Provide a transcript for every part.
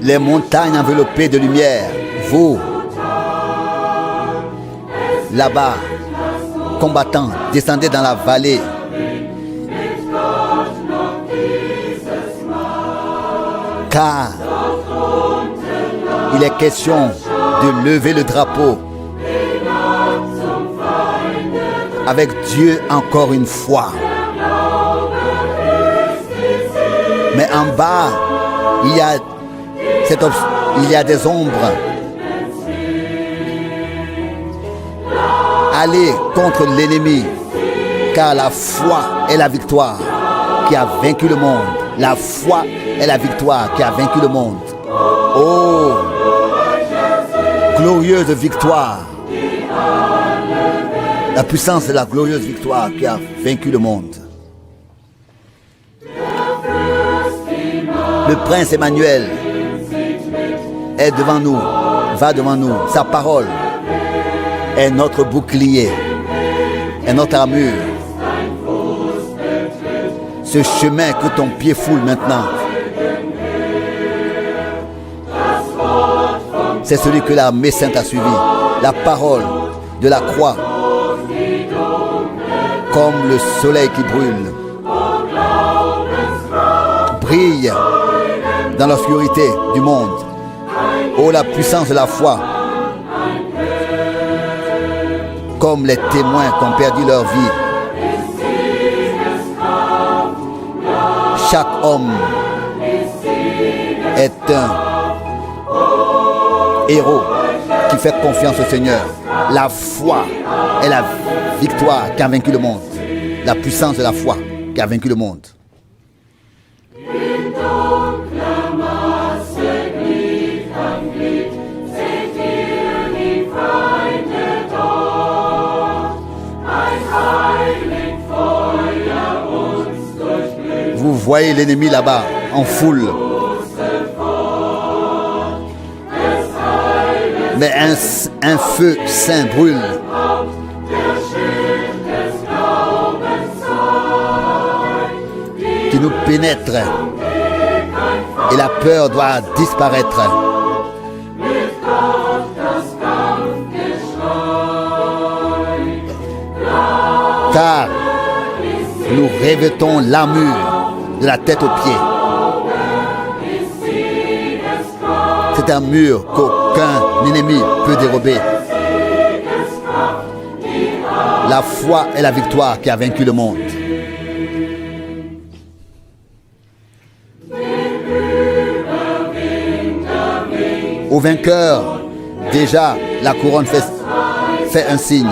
Les montagnes enveloppées de lumière, vous, là-bas, combattants, descendez dans la vallée. Car il est question de lever le drapeau avec Dieu encore une fois. Mais en bas, il y a des ombres. Allez contre l'ennemi, car la foi est la victoire qui a vaincu le monde. La foi est la victoire qui a vaincu le monde. Oh, glorieuse victoire. La puissance de la glorieuse victoire qui a vaincu le monde. Le prince Emmanuel est devant nous, va devant nous. Sa parole est notre bouclier, est notre armure. Ce chemin que ton pied foule maintenant, c'est celui que l'armée sainte a suivi. La parole de la croix, comme le soleil qui brûle, brille dans l'obscurité du monde. Oh, la puissance de la foi, comme les témoins qui ont perdu leur vie. Chaque homme est un héros qui fait confiance au Seigneur. La foi est la victoire qui a vaincu le monde. La puissance de la foi qui a vaincu le monde. In dunkler Masse Glied an Glied, seht ihr die Feinde dort. Ein heilig Feuer uns durchglüht. Vous voyez l'ennemi là-bas, en foule. Mais un feu saint brûle. Qui nous pénètre. Et la peur doit disparaître. Car nous revêtons l'armure de la tête aux pieds. C'est un mur qu'aucun ennemi peut dérober. La foi est la victoire qui a vaincu le monde. Au vainqueur, déjà, la couronne fait un signe.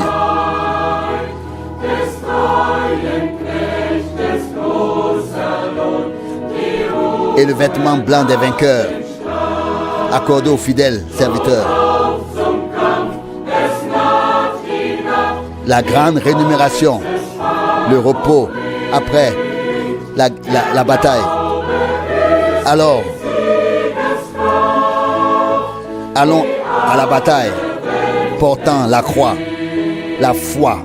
Et le vêtement blanc des vainqueurs, accordé aux fidèles serviteurs. La grande rémunération, le repos après la bataille. Alors, allons à la bataille, portant la croix. La foi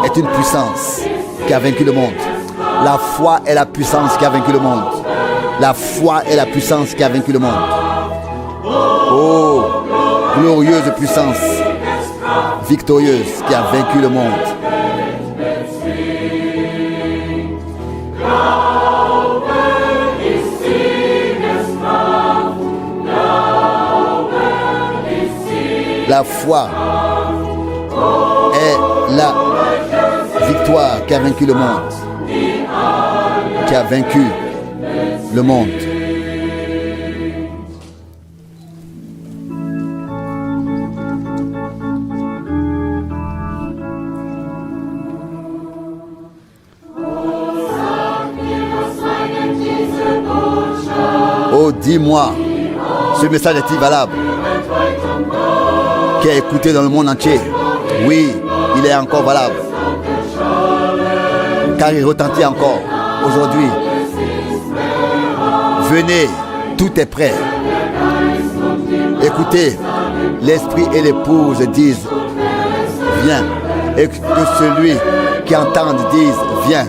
est une puissance qui a vaincu le monde. La foi est la puissance qui a vaincu le monde. La foi est la puissance qui a vaincu le monde. Oh, glorieuse puissance victorieuse qui a vaincu le monde. La foi est la victoire qui a vaincu le monde. Qui a vaincu le monde. Oh, dis-moi, ce message est-il valable? Qui est écouté dans le monde entier? Oui, il est encore valable. Car il retentit encore aujourd'hui. Venez, tout est prêt. Écoutez, l'esprit et l'épouse disent, viens. Et que celui qui entend dise, viens.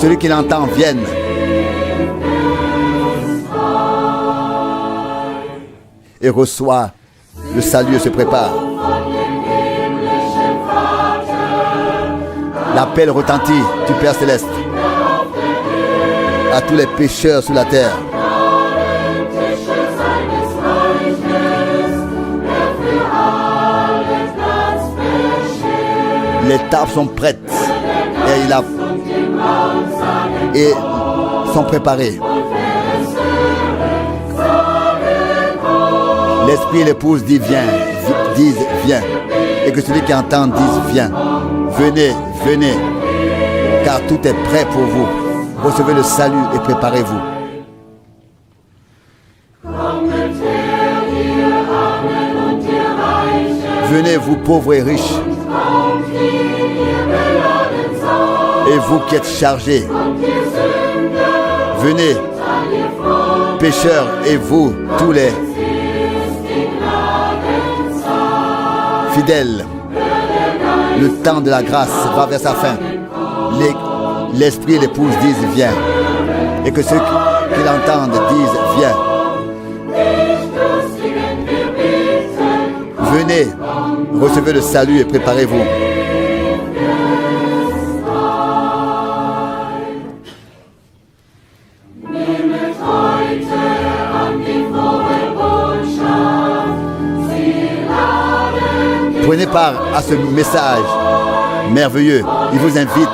celui qui l'entend vienne. Et reçoit le salut et se prépare. L'appel retentit du Père céleste à tous les pécheurs sur la terre. Les tables sont prêtes et, et sont préparées. L'esprit et l'épouse disent viens, disent viens. Et que celui qui entend dise viens. Venez, venez, car tout est prêt pour vous. Recevez le salut et préparez-vous. Venez, vous pauvres et riches, et vous qui êtes chargés. Venez, pécheurs, et vous, tous les fidèles. Le temps de la grâce va vers sa fin. L'esprit et l'épouse disent viens. Et que ceux qui l'entendent disent viens. Venez, recevez le salut et préparez-vous. Prenez part à ce message merveilleux. Il vous invite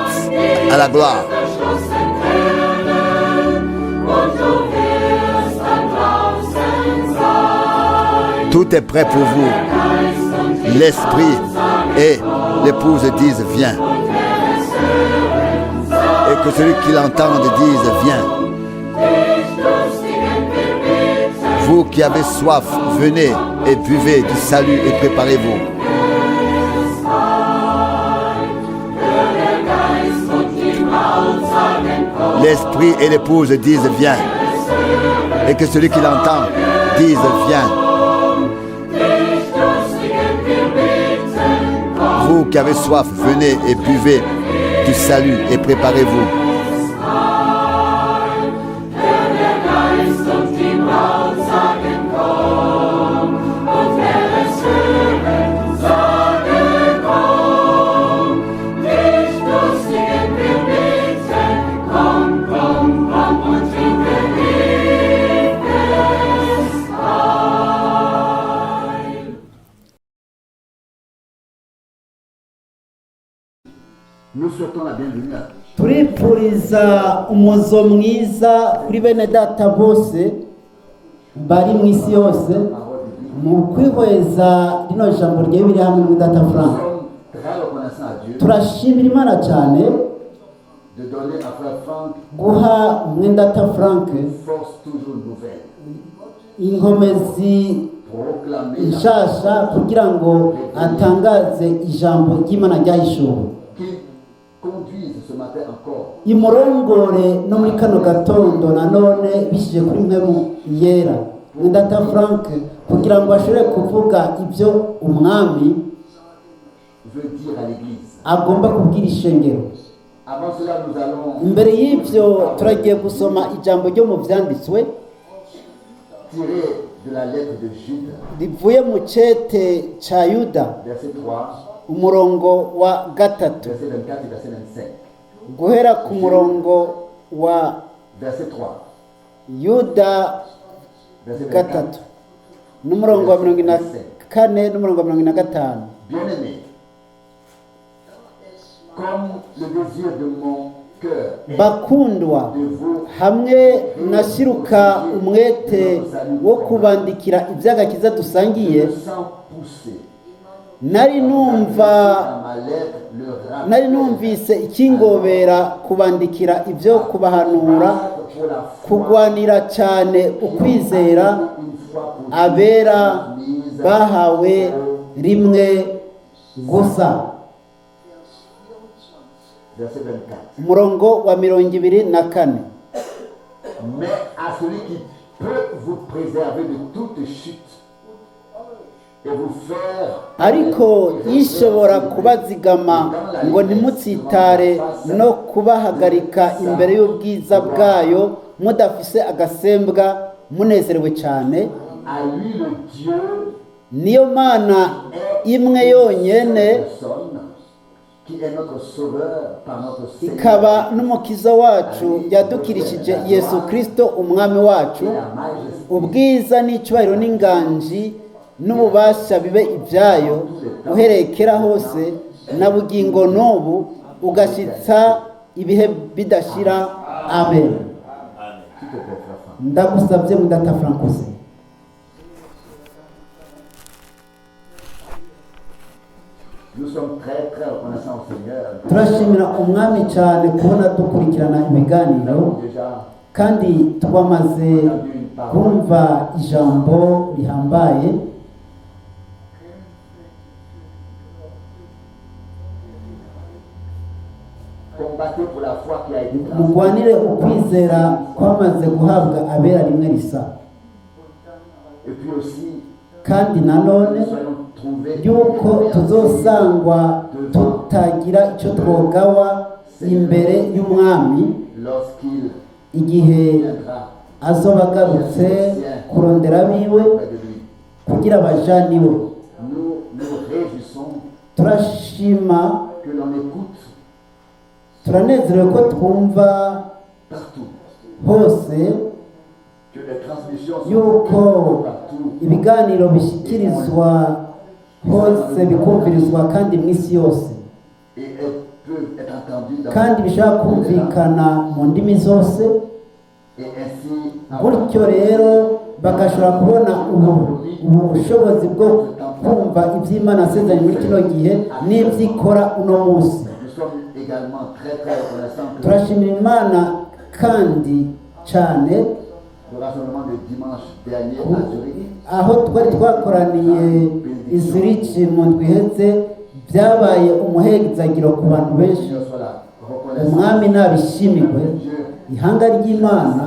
à la gloire. Tout est prêt pour vous. L'esprit et l'épouse disent viens. Et que celui qui l'entende dise viens. Vous qui avez soif, venez et buvez du salut et préparez-vous. L'esprit et l'épouse disent viens. Et que celui qui l'entend dise viens. Vous qui avez soif, venez et buvez du salut et préparez-vous. Nous souhaitons la bienvenue à Turipfuriza umuzo mwiza kuri bene data bose bari mu isi yose mu kwihweza rino jambo rya Bibiliya hamwe na data Frank. Nous sommes très reconnaissants à Dieu Turashimira Imana cyane de donner à Frère Franck guha mwene data Frank une force toujours nouvelle. Inkomezi Proclamer la nshasha kugira ngo atangaze ijambo ry'Imana ryahishuwe qui conduise ce matin encore imurongore no muri kano gatondo nanone bishije kuri mpemu yera data Frank kugira ngo ashobore kuvuga ibyo umwami veut dire à l'Église. Agomba kubwira ishengero. Avant cela, nous allons Imbere y'ibyo turagiye gusoma ijambo ryo mu byanditswe tirer de la lettre de Jude, rivuye mu cete ca Yuda verset 3, umurongo wa gatatu verset 24 et verset 25. Guhera ku murongo wa Verset 3, Yuda verset 24. gatatu n'umurongo wa 44 n'umurongo wa 45. Bien-aimés, comme le désir de mon cœur est Bakundwa, de vous hamwe nashiruka umwete wo kubandikira iby'agakiza dusangiye je me sens poussé nari numva dans ma lettre le rappel nari numvise ikingobera kubandikira ibyo kubahanura pour la foi kugwanira cyane ukwizera une fois pour abera toutes mise bahawe rimwe gusa. Verset 24. Umurongo wa 24. Mais à celui qui peut vous préserver de toute chute Et vous faire Ariko ishobora kubazigama ngo ntimutsitare no kubahagarika imbere y'ubwiza bwayo mudafise agasembwa munezerewe cyane. À lui le Dieu Niyo Mana imwe yonyene, personne qui est notre sauveur par notre Seigneur ikaba n'umukiza wacu yadukirishije Yesu Kirisito umwami wacu, et la majesté ubwiza n'icyubahiro n'inganji n'ububasha bibe ibyayo uhereye kera hose na bugingo n'ubu ugashyitsa ibihe bidashira. Amen. S'il te plaît, frère Franck. Ndagusabye mudata Frankose. Nous sommes très très reconnaissants au Seigneur. Turashimira umwami cyane kubona dukurikirana ibiganiro, Déjà kandi twamaze kumva ijambo rihambaye. Combattez pour la foi qui a été transmise. Mugwanire ukwizera kwamaze guhabwa abera rimwe risa. Et puis aussi, Kandi nanone nous soyons trouvés yuko tuzosangwa tutagira icyo twogawa imbere y'umwami lorsqu'il igihe viendra azoba agarutse kurondera abiwe près de lui. kugira abajaniwe. Nous nous réjouissons Turashima, que l'on écoute turanezerewe ko twumva partout, hose que les transmissions sont yuko partout. ibiganiro bishyikirizwa hose, bikumvirizwa kandi mu isi yose, Et elles peuvent être entendues dans kandi bishobora kumvikana mu ndimi zose. Et ainsi Gutyo rero bagashobora kubona ubu bushobozi bwo kumva iby'Imana asezeranye muri kino gihe n'iby'ikora uno munsi. Nous sommes également très très reconnaissants que Turashimira Imana kandi cyane le rassemblement de dimanche dernier à Zurich aho twari twakoraniye i Zurich mu ndwi iheze, byabaye umuhezagiro ku bantu benshi. Seigneur soit là reconnaissant. Umwami nabishimirwe. Ihanga ry'Imana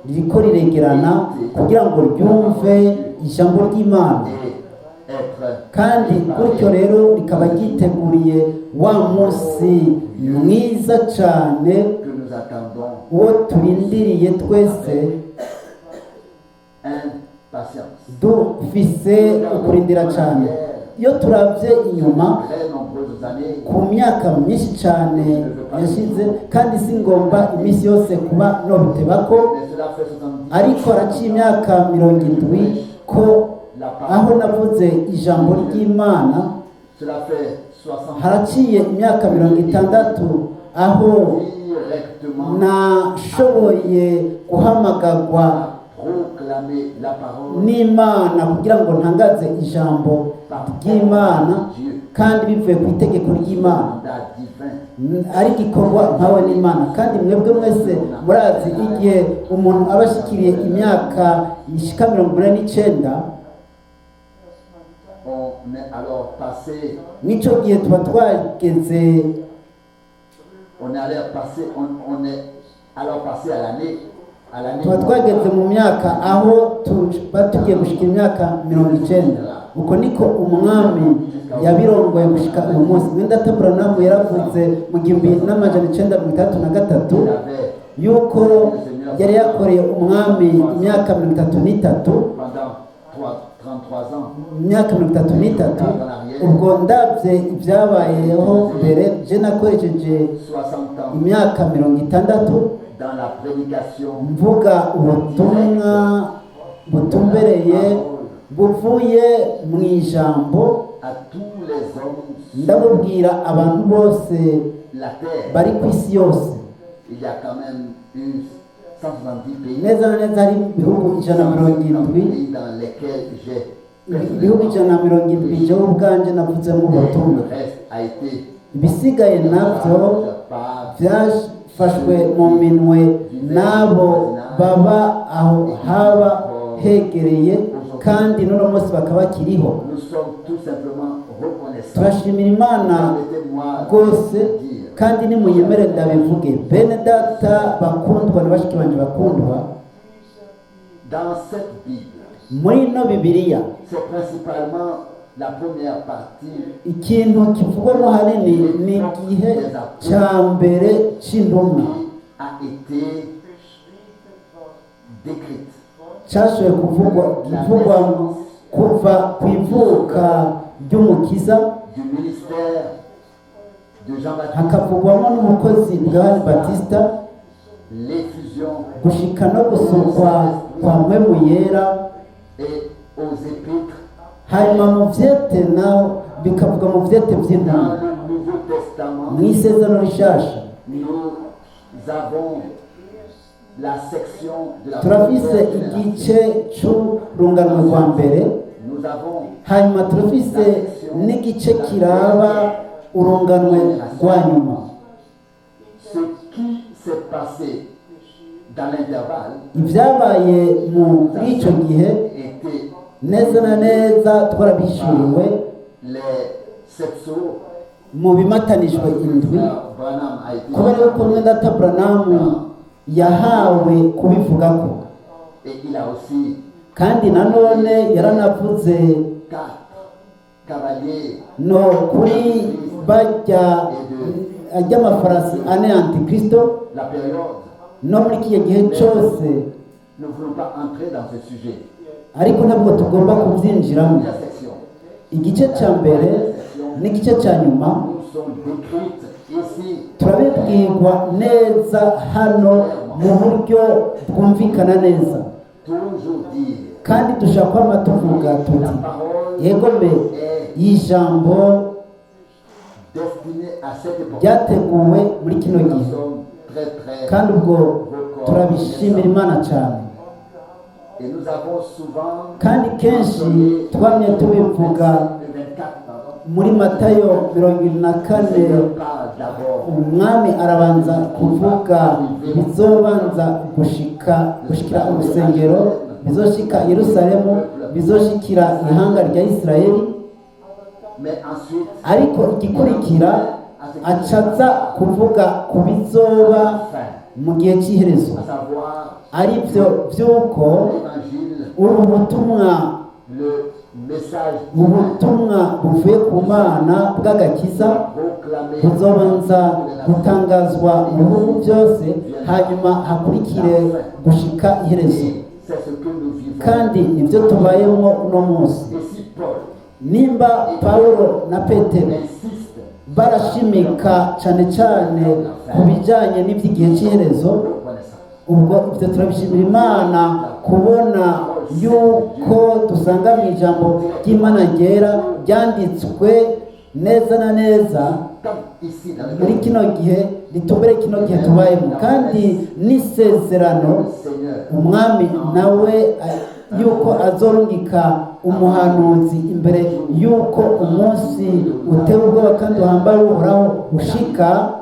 ririko riregerana kugira ngo ryumve ijambo ry'Imana, Et être kandi gutyo rero rikaba ryiteguriye wa munsi mwiza cyane que nous attendons uwo turindiriye twese impatience. Dufise ukurindira cyane. Iyo turabye inyuma Très nombreuses années, ku myaka myinshi cyane yashize, kandi si ngomba iminsi yose kuba nobiteba ko, mais cela fait 70 ariko haraciye imyaka 70 ko aho navuze ijambo ry'Imana. Cela fait 60 Haraciye imyaka 60 aho directement nashoboye guhamagagwa proclamer la parole n'Imana kugira ngo ntangaze ijambo ry'Imana, kandi bivuye ku itegeko ry'Imana, mandat divin. Ari igikorwa mpawe n'Imana. Kandi mwebwe mwese murazi igihe umuntu aba ashikiriye imyaka ishika 89, On est alors passé, n'icyo gihe tuba twageze, on est alors passé, on est alors passé à l'année. Tuba twageze mu myaka aho tuba tugiye gushika imyaka 90. Uko niko umwami yabirongoye gushika uyu munsi. Mwenda Branham yaravuze mu 1963 Il avait yuko yari yakoreye umwami imyaka 33, pendant 33 ans imyaka 33. Ubwo ndabye ibyabayeho mbere, je nakoresheje 60 ans imyaka 60 dans la prédication mvuga ubutumwa butumbereye buvuye mu ijambo, à tous les hommes sur ndabubwira abantu bose la terre. bari ku isi yose. Il y a quand même eu 170 pays, Neza na neza hari ibihugu 170, pays dans lesquels j'ai ibihugu 170 jewe ubwanje navuzemo ubutumwa. Le reste a été Ibisigaye nabyo par byafashwe mu minwe n'abo baba aho haba hegereye, kandi n'uno munsi bakaba bakiriho. Nous sommes tout simplement reconnaissants. Turashimira Imana Permettez-moi rwose, de dire kandi nimuyemere ndabivuge, bene data bakundwa na bashiki banje bakundwa, dans cette Bible, muri ino Bibiliya, c'est principalement La première partie Ikintu kivugwamo hanini ni igihe cya mbere c'intumwa qui a été décrite. Cyashoboye kuvugwa kivugwa kuva ku ivuka ry'Umukiza, Du ministère de Jean-Baptiste, hakavugwamo n'ubukozi bwa Batista, l'effusion gushika no gusukwa kwa Mpwemu Yera, et aux épîtres. Hanyuma mu vyete naho bikavuga mu vyete vy'intumwa. Dans le Nouveau Testament, Mu Isezerano Rishasha, nous avons la section de la turafise première génération. Igice c'urunganwe rwa mbere. Nous avons Hanyuma turafise n'igice kiraba urunganwe rwa nyuma. Ce qui s'est passé dans l'intervalle Ibyabaye muri icyo gihe était neza na neza twarabishyuriwe les sept sceaux. Mu bimatanijwe indwi, Branham a été kubera yuko mwene Buranamu yahawe kubivugako. Et il a aussi Kandi nanone yaranavuze quatre cavaliers no kuri bajya ry'amafarasi ane antikristo la période. No muri kiriya gihe cyose. Nous ne voulons pas entrer dans ce sujet. Ariko ntabwo tugomba kubyinjiramo. La section Igice cya mbere n'igice cya nyuma nous sont décrites ici. Turabibwirwa neza hano mu buryo bwumvikana neza. Toujours dire Kandi dushobora kwama tuvuga tuti yego mbe ijambo destinée à cette époque. Ryateguwe muri kino Nous gihe. sommes très très Kandi ubwo turabishimira Imana cyane. Et nous avons souvent Kandi kenshi twamye tubivuga le 24, pardon. muri Matayo 24. Le Seigneur parle d'abord Umwami arabanza kuvuga bizobanza gushika gushikira urusengero, bizoshika Yerusalemu, bizoshikira ihanga rya Isirayeli. Mais ensuite Ariko igikurikira acaza kuvuga ku bizoba mu gihe cy'iherezo, à savoir ari byo by'uko l'évangile, ubu butumwa, le message ubutumwa buvuye ku Mana bw'agakiza proclamé buzobanza gutangazwa mu bihugu byose, hanyuma hakurikire gushika iherezo. Et c'est ce que nous vivons. Kandi nibyo tubayemo uno munsi. Et si Paul Nimba Pawulo na Petero insiste, barashimika cyane cyane ku bijyanye n'iby'igihe cy'iherezo, reconnaissant. Ubwo ibyo turabishimira Imana kubona yuko dusanga mu ijambo ry'Imana ryera ryanditswe neza na neza Comme ici dans le muri kino gihe ritumbere kino gihe tubayemo, kandi n'isezerano Seigneur Umwami nawe yuko azorungika umuhanuzi imbere yuko umunsi uteye ubwoba kandi uhambaye Uhoraho ushika.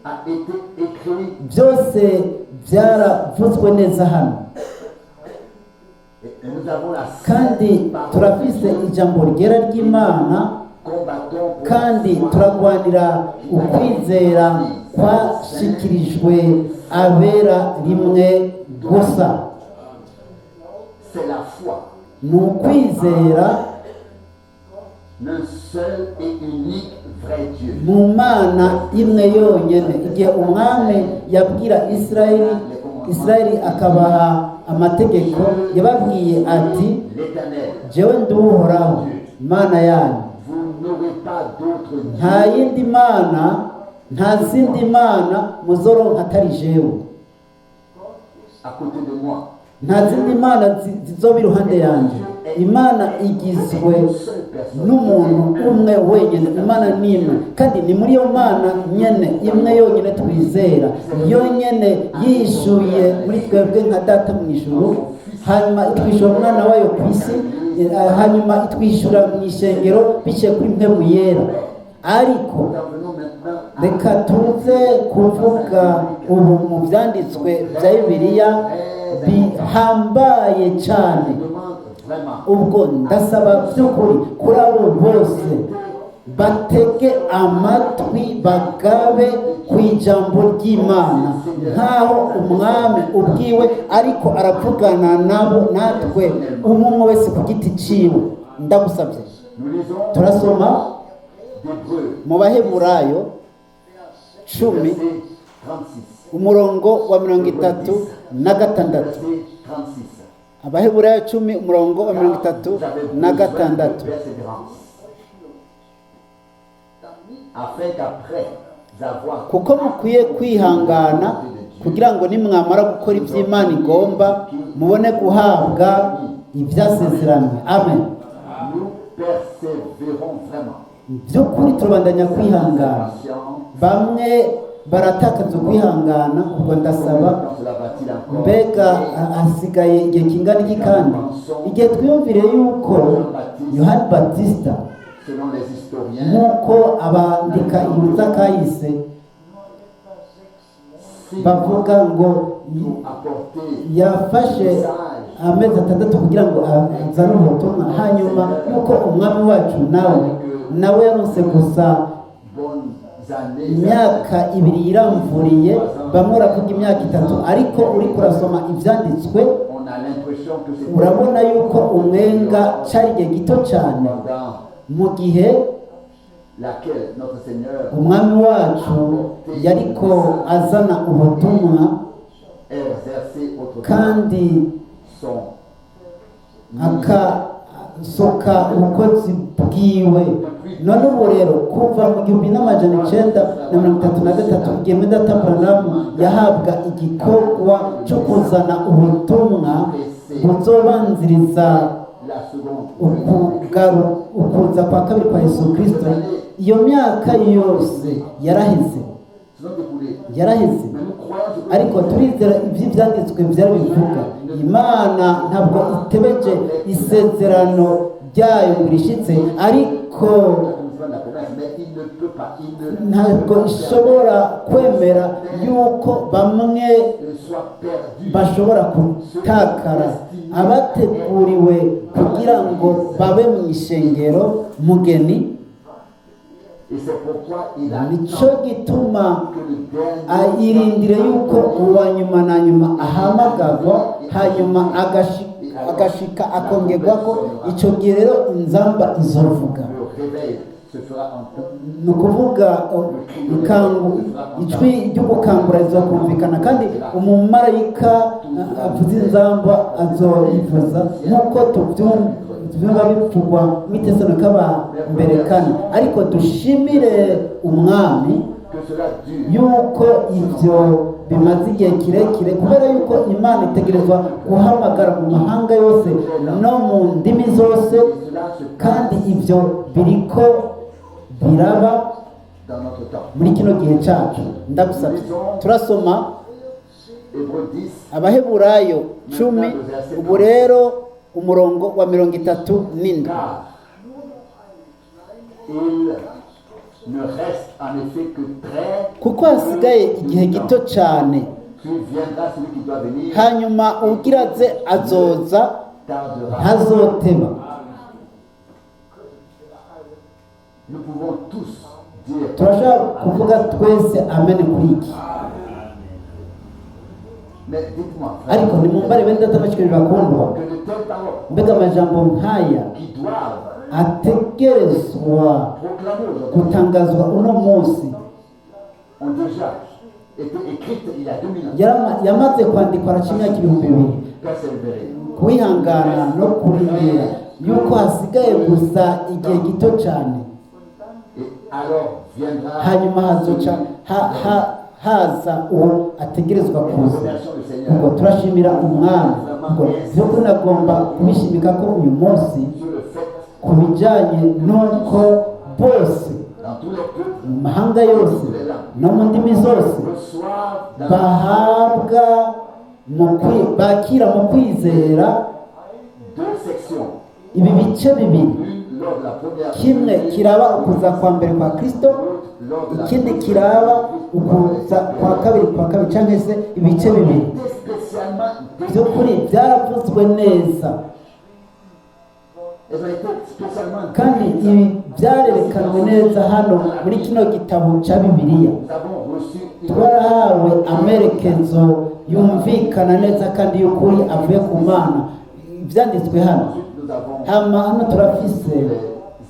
A été écrit Byose byaravuzwe neza hano. Et nous avons la Kandi sainte parole. Turafise ijambo ryera ry'Imana. Combattons pour Kandi la foi. turagwanira ukwizera kwashikirijwe abera rimwe gusa. C'est la foi Ni ukwizera un seul et unique vrai Dieu. Mu Mana imwe yonyine. Igihe Umwami yabwira Isirayeli, Isirayeli akabaha amategeko, yababwiye ati: L'Éternel, "Jewe ndi Uhoraho Mana yanyu. vous n'aurez pas d'autre Dieu Nta yindi mana, nta zindi mana muzoronka atari jewe, à côté de moi. Nta zindi mana zizoba iruhande yanjye." Imana igizwe n'umuntu umwe wenyine. Imana ni imwe, kandi ni muri iyo Mana nyene imwe yonyine twizera, yonyene yishuye muri twebwe nka Data mu ijuru, hanyuma itwishyura Umwana wayo ku isi, hanyuma itwishyura mu ishengero biciye kuri Mpemu Yera. Ariko Nous en venons maintenant à reka tuze kuvuga ubu mu byanditswe bya Bibiliya bihambaye cyane. Je demande vraiment Ubwo ndasaba by'ukuri kuri abo bose Batege amatwi bagabe ku ijambo ry'Imana nk'aho umwami ubwiwe ariko aravugana nabo natwe umwe umwe wese ku giti ciwe. Ndagusabye. Nous lisons Turasoma d'Hébreux, mu Baheburayo 10, verset 36. umurongo wa 36. Verset 36. Abaheburayo 10, umurongo wa mirongo itatu Vous avez na besoin de gatandatu. persévérance. Afin qu'après avoir Kuko mukwiye kwihangana kugira ngo nimwamara gukora iby'Imana igomba mubone guhabwa ibyasezeranywe. Amen. Nous persévérons vraiment. By'ukuri turabandanya kwihangana. Patient. Bamwe baratakaza ukwihangana. Ubwo ndasaba, Quand cela va-t-il encore? mbega hasigaye igihe kingana iki? Kandi igihe twiyumvire yuko Yohani Batista, Selon les historiens, nk'uko abandika inkuru z'akahise six bavuga ngo pour apporter yafashe amezi 6 kugira ngo azane ubutumwa, hanyuma yuko umwami wacu nawe yaronse gusa bonnes années. imyaka 2 yiramvuriye, bamwe baravuga imyaka 3, ariko uriko urasoma ibyanditswe On a l'impression que c'est urabona yuko umwenga cari igihe gito cyane pendant mu gihe laquelle notre Seigneur umwami wacu yariko azana ubutumwa exerçait autrefois kandi son akasoka ubukozi bwiwe. None ubu rero kuva mu 1933, igihe Mwedata Branham yahabwa igikorwa cyo kuzana ubutumwa buzobanziriza la seconde ukuza kwa kabiri kwa Yesu Kirisito, iyo myaka yose yaraheze. se sont écoulées. Yaraheze. Mais nous croyons ce que Ariko turizera iby'ibyanditswe byari bivuga. Imana ntabwo itebeje isezerano ryayo ngo rishitse, ariko l'accomplissement de la promesse, mais il ne peut pas, il ne ntabwo ishobora kwemera yuko bamwe ne soit perdu. bashobora gutakara, abateguriwe kugira ngo babe mu ishengero mugeni. Et c'est pourquoi il a Nicyo gituma que le dernier irindire yuko uwa nyuma na nyuma ahamagarwa, hanyuma agashika akongerwa ko icyo gihe rero inzamba izovuga. Le réveil se fera entendre. Ni ukuvuga ikangu ijwi ryo gukangura rizokumvikana, kandi umumarayika avuza inzamba azoyivuza, nk'uko tubyumva bivugwa mu Itesalonike ba mbere 4. Ariko dushimire umwami Que cela dure. yuko ibyo bimaze igihe kirekire, kubera yuko Imana itegerezwa guhamagara mu mahanga yose no mu ndimi zose, Et cela se kandi ibyo biriko biraba dans notre temps. muri kino gihe cyacu. Ndagusabye, turasoma Hébreux 10, Abaheburayo 10, ubu rero umurongo wa 37. Car il ne reste en effet que très Kuko hasigaye igihe gito cyane, puis viendra celui qui doit venir, hanyuma ugira aze azoza, tardera. ntazoteba. Nous pouvons tous dire Turashobora kuvuga twese amen kuri iki. Mais dites-moi, frère, Ariko nimumbare bene data bashikirije bakundwa, que de telles paroles mbega amajambo nk'aya qui doivent ategerezwa proclamer aujourd'hui gutangazwa uno munsi ont déjà été écrites il y a 2000 ans. Yamaze kwandikwa araca imyaka 2000. Persévérer. Kwihangana no kurindira yuko hasigaye gusa igihe gito cyane, Et alors viendra hanyuma hazoca haza uwo ategerezwa kuza. remercions le Seigneur Ubwo turashimira umwami. Ubwo by'ukuri nagomba kubishimika ko uyu munsi sur le fait ku bijyanye n'uko bose dans tous les peuples mu mahanga yose no mu ndimi zose reçoivent dans bahabwa bakira mu kwizera deux sections. ibi bice bibiri. L'une lors de la première Kimwe kiraba ukuza kwa mbere kwa Kristo, l'autre lors de la ikindi kiraba ukuza kwa kabiri, cyangwa se ibice bibiri. Été spécialement By'ukuri byaravuzwe neza. Elles ont été spécialement Kandi ibi Byarerekanwe neza hano muri kino gitabo cya Bibiliya. Nous avons reçu une Twarahawe amerekezo yumvikana neza kandi y'ukuri avuye ku Mana, ibyanditswe hano. Ensuite, nous avons Hama hano turafise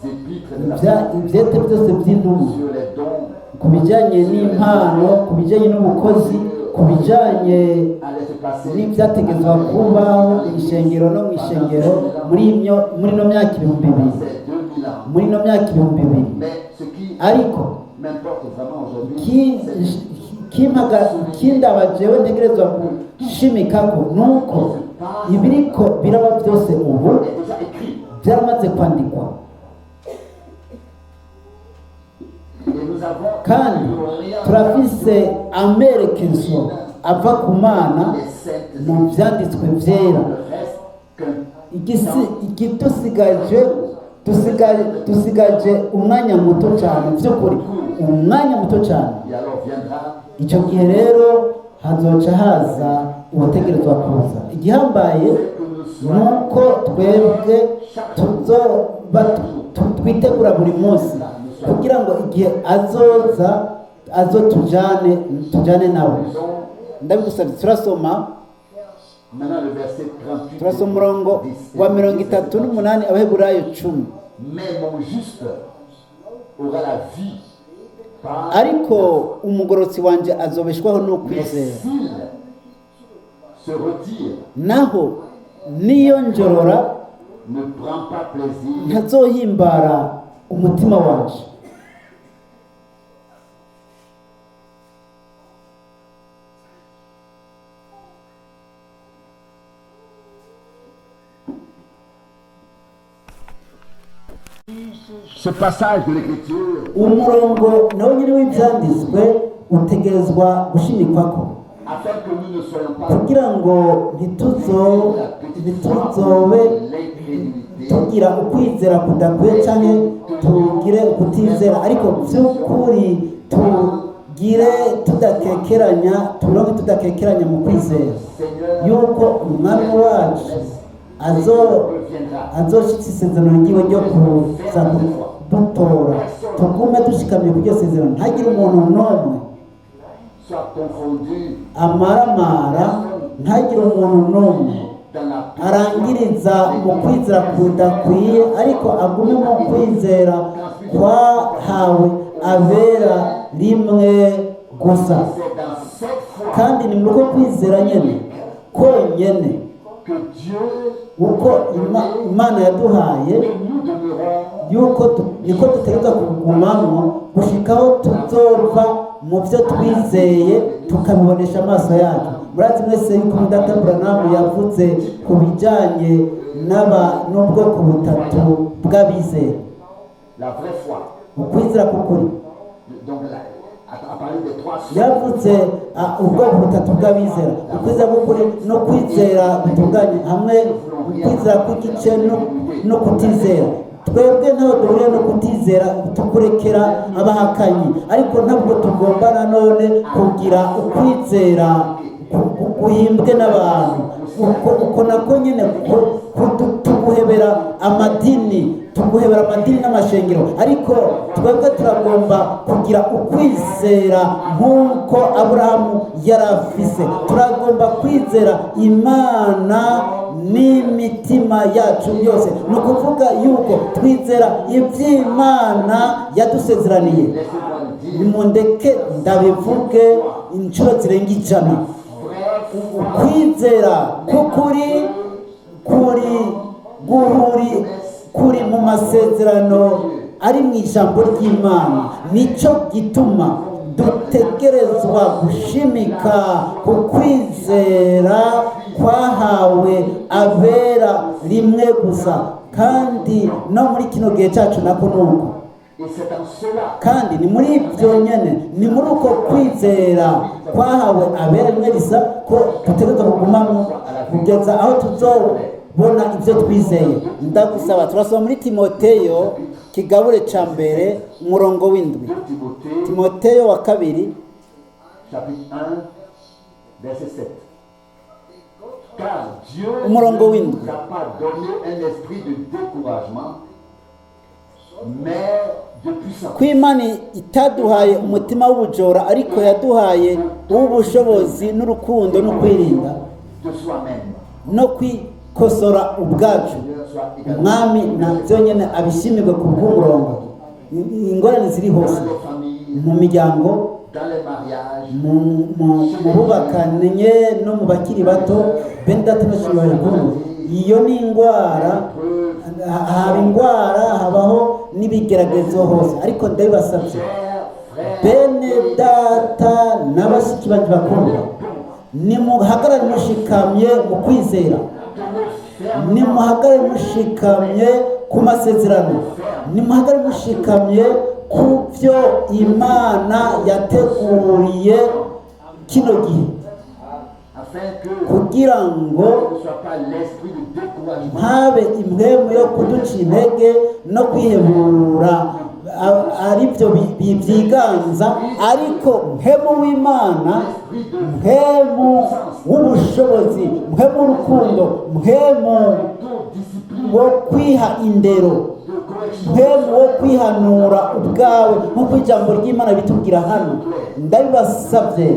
les épîtres des ibyete byose by'intumwa sur les dons ku bijyanye n'impano, ku bijyanye n'ubukozi, ku bijyanye allaient se passer n'ibyategetswe kubaho mu ishengero no mu ishengero muri ino myaka 2000, ces 2000 ans. muri ino myaka 2000. Mais ce qui Ariko m'importe vraiment aujourd'hui, kindaba jewe ntegerezwa gushimikako nuko ibiriko biraba byose ubu est déjà écrit. byaramaze kwandikwa. Et nous avons Kandi turafise amerekezo ava ku Mana les saintes mu byanditswe byera. ne reste qu'un Igitusigaje dusigaje umwanya muto cyane, by'ukuri umwanya muto cyane. Et alors viendra Icyo gihe rero hazoca haza ubutegerezwa kuza. Igihambaye ni uko twebwe tuzoba twitegura buri munsi kugira ngo igihe azoza azo tujane, tujane nawe. Ndabigusabye, turasoma maintenant le verset 38. turasoma umurongo wa 38, Abaheburayo 10. Mais mon juste aura la vie par Ariko umugorotsi wanjye azobeshwaho Mais n'ukwizera. s'il se retire, Naho niyo njorora, ne prend pas plaisir ntazohimbara umutima wanje. Ce passage de l'Écriture Umurongo nawo nyine w'ibyanditswe utegerezwa gushimikwako afin que nous ne soyons pas kugira ngo ntituzobe l'incrédulité tugira ukwizera kudakwiye cyangwa tugire ukutizera, ariko by'ukuri tugire tudakekeranya, turonke tudakekeranya mu kwizera Seigneur yuko umwami wacu azoshitsa isezerano ryiwe ryo kuza kudutora. Tugume dushikamye ku iryo sezerano, ntagire umuntu n'umwe soit confondu amaramara, ntagire umuntu n'umwe dans la arangiriza mu kwizera kudakwiye, ariko agume mu kwizera kwahawe abera rimwe gusa. C'est dans cette foi Kandi ni muri uko kwizera nyene konyene que Dieu uko Imana yaduhaye que nous demeurons yuko niko dutegerezwa kugumamwo gushikaho tuzova mu byo twizeye tukabibonesha amaso yacu. Murazi mwese yuko umudata Buranamu yavuze ku bijyanye n'ubwoko butatu bw'abizera. La vraie foi. Ukwizera k'ukuri. Donc à parler des trois sortes. Yavuze ubwoko butatu bw'abizera: ukwizera k'ukuri no kwizera gutunganye hamwe ukwizera kw'igice no kutizera. Twebwe ntaho duhuriye no kutizera, tukurekera abahakanyi, ariko ntabwo tugomba nanone kugira ukwizera guhimbwe n'abantu. Uko nako nyine tuguhebera amadini, tuguhebera amadini n'amashengero, ariko twebwe turagomba kugira ukwizera nk'uko Aburahamu yari afise. Turagomba kwizera Imana n'imitima yacu yose, ni ukuvuga yuko twizera iby'Imana yadusezeraniye. Laissez-moi le dire. Nimundeke ndabivuge inshuro zirenga 100: ukwizera k'ukuri kuri guhuri kuri mu masezerano ari mu ijambo ry'Imana. Nicyo gituma dutegerezwa gushimika ku kwizera kwahawe abera rimwe gusa, kandi no muri kino gihe cyacu nako nuko. Et c'est en cela Kandi ni muri ibyo nyene, ni muri uko kwizera kwahawe abera rimwe risa ko dutegerezwa kugumamo kugeza aho tuzobona ibyo twizeye. Ndagusaba, turasoma muri Timoteyo kigabure ca mbere, umurongo w'7. 2 Timothée Timoteyo wa kabiri chapitre 1 verset 7. Car Dieu Umurongo ne w'7. nous a pas donné un esprit de découragement, mais de puissance. Ko Imana itaduhaye umutima w'ubujora, ariko yaduhaye uw'ubushobozi n'urukundo no kwirinda De soi-même. no kwikosora ubwacu. Umwami na byonyine abishimirwe ku bw'umurongo. Ingorane ziri hose Dans les familles, mu miryango, dans les mariages, mu bubakanye no mu bakiri bato. Bene data nashobora kumva iyo ni indwara, haba indwara, habaho n'ibigeragezo hose, ariko ndabibasabye, chers frères, bene data na bashiki banjye bakundwa, nimuhagarare mushikamye mu kwizera, nimuhagarare mushikamye ku masezerano, nimuhagarare mushikamye ku byo Imana yateguriye kino gihe, afin que kugira ngo ce ne soit pas l'esprit de découragement, ntabe impwemu yo kuduca intege no kwihebura aribyo byiganza, ariko mpemu w'Imana, mpemu w'ubushobozi, mpemu w'urukundo, mpemu d'autodiscipline, wo kwiha indero, de correction, mpemu wo kwihanura ubwawe, nk'uko ijambo ry'Imana bitubwira hano. Ndabibasabye,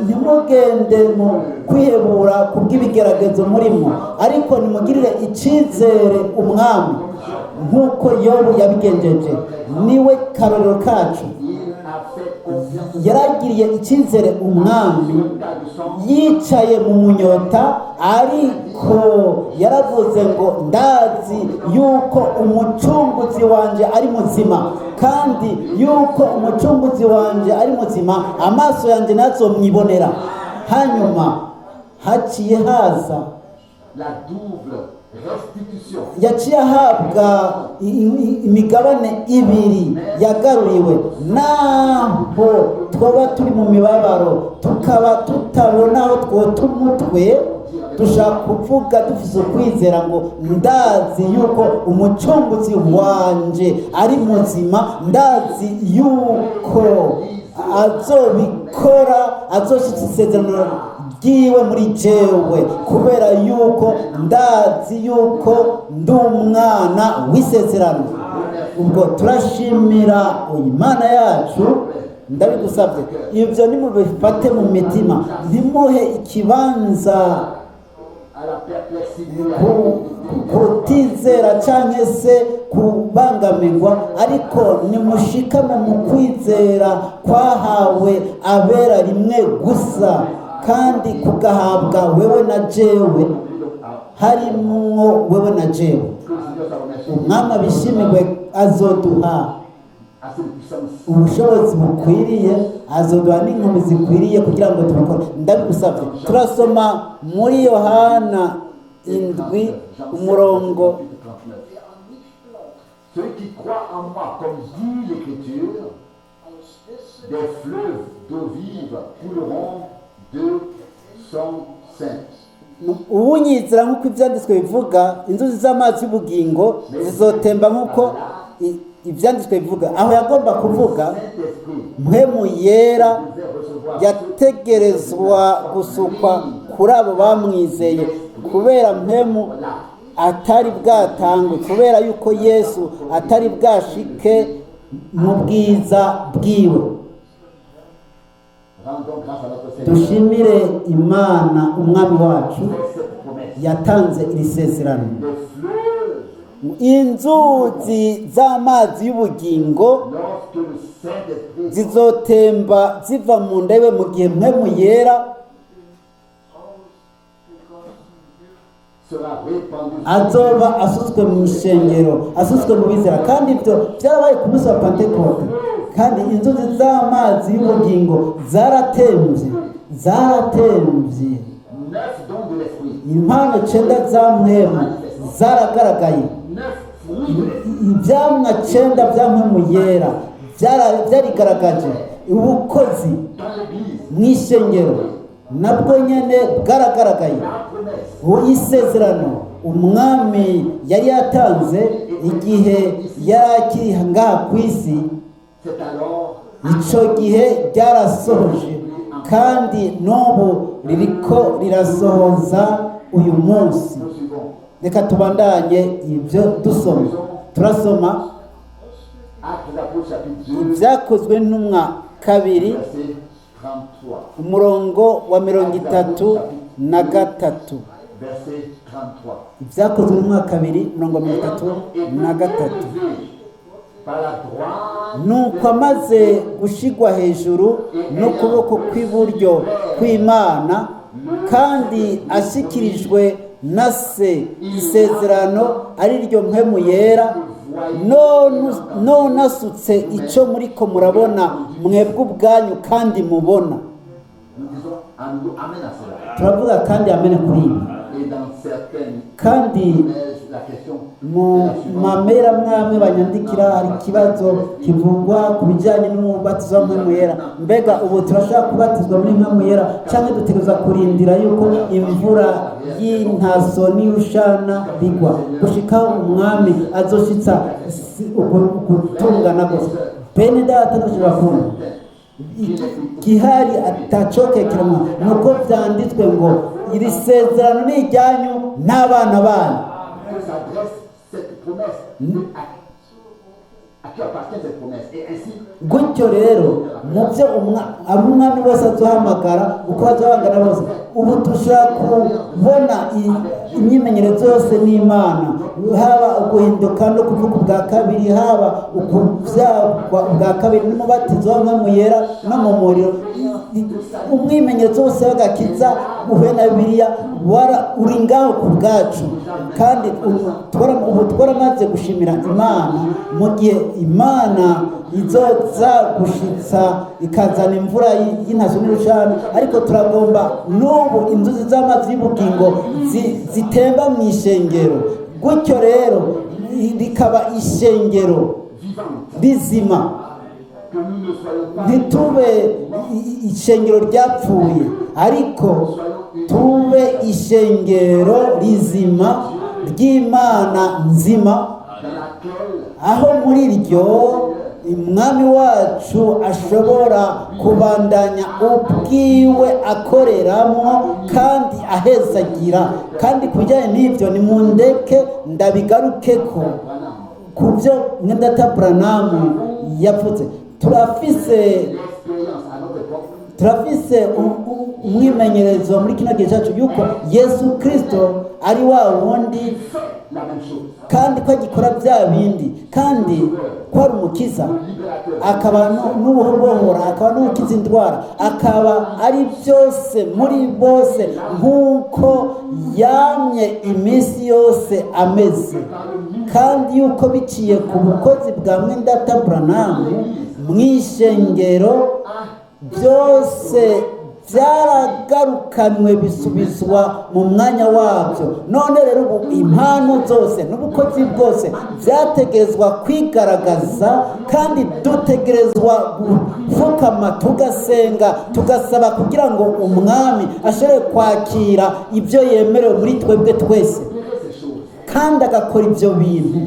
ntimugende mu kwihebura ku bw'ibigeragezo murimo, ariko nimugirire icyizere Umwami nk'uko Yobu yabigenjeje. Niwe karorero kacu. Il a fait confiance Yaragiriye icyizere Umwami yicaye mu munyota, ariko yaravuze ngo: "Ndazi yuko Umucunguzi wanjye ari muzima, kandi yuko Umucunguzi wanjye ari muzima, amaso yanjye ntazomwibonera." Hanyuma haciye haza la double restitution. Yaciye ahabwa imigabane ibiri yagaruriwe. Naho twaba turi mu mibabaro, tukaba tutabona aho twota umutwe, dushaka kuvuga dufite ukwizera ngo: "Ndazi yuko Umucunguzi wanje ari muzima, ndazi yuko azobikora, azoshitsa isezerano ryiwe muri jewe, kubera yuko ndazi yuko ndi umwana w'isezerano." Ubwo turashimira Imana yacu. Ndabigusabye, ibyo nimubifate mu mitima, ntimuhe ikibanza À la perplexité, kutizera cyangwa se kubangamirwa, ariko nimushikame mu kwizera kwahawe abera rimwe gusa, kandi kugahabwa wewe na jewe, harimwo wewe na jewe. Que le Seigneur soit remercié. Umwami abishimirwe, azoduha Assez de puissance. ubushobozi bukwiriye, azoduha n'inkumi zikwiriye kugira ngo tubikore. Ndabigusabye, turasoma muri Yohana 7 umurongo 39. Ceux qui croient en moi, comme dit l'Écriture, des fleuves d'eau vive couleront de son sein. Uwunyizera, nk'uko ibyanditswe bivuga, inzuzi z'amazi y'ubugingo zizotemba, nk'uko ibyanditswe bivuga. Aho yagomba kuvuga Saint-Esprit Mpwemu Yera devait recevoir yategerezwa gusukwa kuri abo bamwizeye, kubera Mpwemu atari bwatangwe, kubera yuko Yesu atari bwashike mu bwiza bwiwe. Rendons grâce à notre Seigneur. Dushimire Imana Umwami wacu Fait cette promesse. yatanze iri sezerano. Des fleuves, Inzuzi z'amazi y'ubugingo lorsque le Saint-Esprit zizotemba ziva mu ndebe mu gihe Mpwemu Yera sera répandu azoba asutswe mu ishengero, asutswe mu bizera. Kandi ibyo byarabaye ku munsi wa Pantekote, kandi inzuzi z'amazi y'ubugingo zaratembye, zaratembye. Neuf dons de l'Esprit, Impano cenda za Mpwemu zaragaragaye. neuf fruits de l'Esprit. Ibyamwa cenda bya Mpwemu Yera byarigaragaje. Ubukozi Dans l'Église, mu ishengero nabwo nyene bwaragaragaye. la promesse Ubu isezerano Umwami yari yatanze igihe yari akiri ngaha ku isi, c'est alors icyo gihe ryarasohoje, kandi n'ubu ririko rirasohoza uyu munsi. nous suivons. Reka tubandanye ibyo dusoma. Turasoma Actes des Apôtres, chapitre 2, Ibyakozwe n'Intumwa 2, verset 33. umurongo wa 33. Verset 33. Ibyakozwe n'Intumwa 2, umurongo wa 33. Par la droite Nuko amaze gushigwa hejuru n'ukuboko kw'iburyo kw'Imana, kandi ashyikirijwe na Se isezerano ari ryo Mpwemu Yera, none asutse icyo muriko murabona mwebwe ubwanyu kandi mubona. Nous disons amen à cela. Turavuga kandi amene kuri ibi. Et dans certaines Kandi la question mu est la suivante. mamera mwamwe banyandikira, hari ikibazo kivugwa ku bijyanye n'umubatizo wa Mpwemu Yera. Mbega ubu turashobora kubatizwa muri Mpwemu Yera, cyangwa dutegereza kurindira yuko imvura y'intaso n'iy'urushana bigwa gushikaho Umwami azoshitsa gutungana gusa? Bene Data, ntushobora kubona gihari atacokekeranywa, nuko byanditswe ngo iri sezerano ni iryanyu n'abana banyu. Que s'adresse cette promesse, à qui appartient cette promesse. Et ainsi, Gutyo rero mu byo abo Umwami bose aduhamagara, uko baduhamagara bose, ubu dushobora kubona imyimenyerezo yose n'Imana, haba uguhinduka no kuvuka ubwa kabiri, haba ukubyagwa ubwa kabiri n'umubatizo wa Yera no mu muriro. Umwimenyerezo wose w'agakiza uhuye na Bibiliya uri ngaho ku bwacu. Kandi ubu twaramaze gushimira Imana mu gihe Imana izoza gushitsa ikazana imvura y'intazo n'urushana. Ariko turagomba n'ubu inzuzi z'amazi y'ubugingo zitemba mu ishengero, gutyo rero rikaba ishengero rizima. Que nous ne soyons pas Ntitube ishengero ryapfuye, ariko tube ishengero rizima ry'Imana nzima, dans laquelle aho muri ryo Umwami wacu ashobora kubandanya ubwiwe akoreramo kandi ahezagira. Kandi ku bijyanye n'ibyo, nimundeke ndabigarukeko ku byo Mwendata Branham yavuze. Turafise l'expérience à notre époque Turafise umwimenyerezo muri kino gihe cyacu yuko Yesu Kirisito ari wa wundi fait la même chose. kandi ko agikora bya bindi, kandi ko ari Umukiza, akaba n'ububohora, akaba n'ubukiza indwara, akaba ari byose muri bose nk'uko yamye iminsi yose ameze. Kandi yuko biciye ku bukozi bwa Mwendata Branham mu ishengero, byose byaragarukanwe bisubizwa mu mwanya wabyo. None rero ubu impano zose n'ubukozi bwose byategerezwa kwigaragaza, kandi dutegerezwa gupfukama tugasenga, tugasaba kugira ngo Umwami ashobore kwakira ibyo yemerewe muri twebwe twese, kandi agakora ibyo bintu.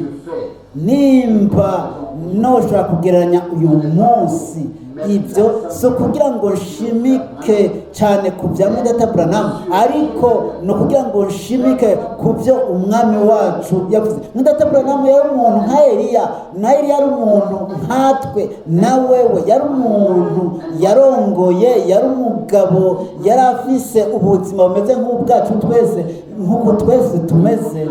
Nimba noshobora kugereranya uyu munsi, ibyo si ukugira ngo nshimike cyane ku bya Mwendata Branham, ariko ni ukugira ngo nshimike ku byo Umwami wacu yavuze. Mwendata Branham yari umuntu nka Eliya, na Eliya yari umuntu nkatwe na wewe. Yari umuntu yarongoye, yari umugabo, yari afise ubuzima bumeze nk'ubwacu twese, nk'uko twese tumeze.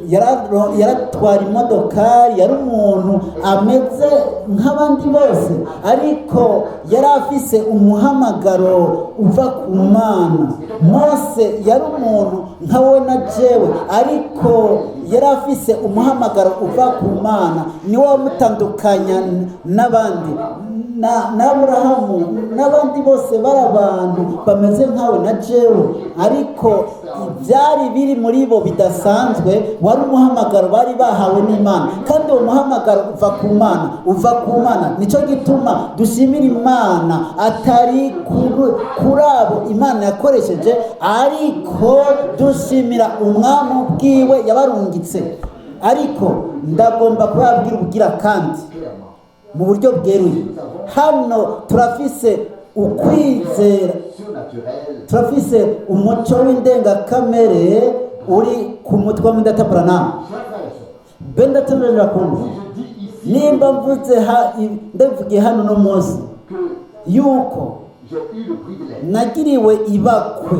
Yaratwara imodokari, yari umuntu ameze nk'abandi bose, ariko yari afise umuhamagaro uva ku Mana. Mose yari umuntu nka we na jewe, ariko yari afise umuhamagaro uva ku Mana, niwo wamutandukanya n'abandi. Na Aburahamu n'abandi bose bari abantu bameze nkawe na jewe, ariko ibyari biri muri bo bidasanzwe wari umuhamagaro bari bahawe n'Imana, kandi uwo muhamagaro uva ku Mana, uva ku Mana. Nicyo gituma dushimira Imana atari kuri abo Imana yakoresheje, ariko dushimira Umwami ubwiwe yabarungitse. Ariko ndagomba kubabwira ubugira kandi mu buryo bweruye, hano turafise ukwizera, Surnaturel turafise umuco w'indengakamere uri ku mutwe wa Mwendata Branham. Chers frères et sœurs, Bene data bakundwa, Je dis ici nimba mvuze ndabivugiye hano uno munsi que yuko j'ai eu le privilège nagiriwe ibakwe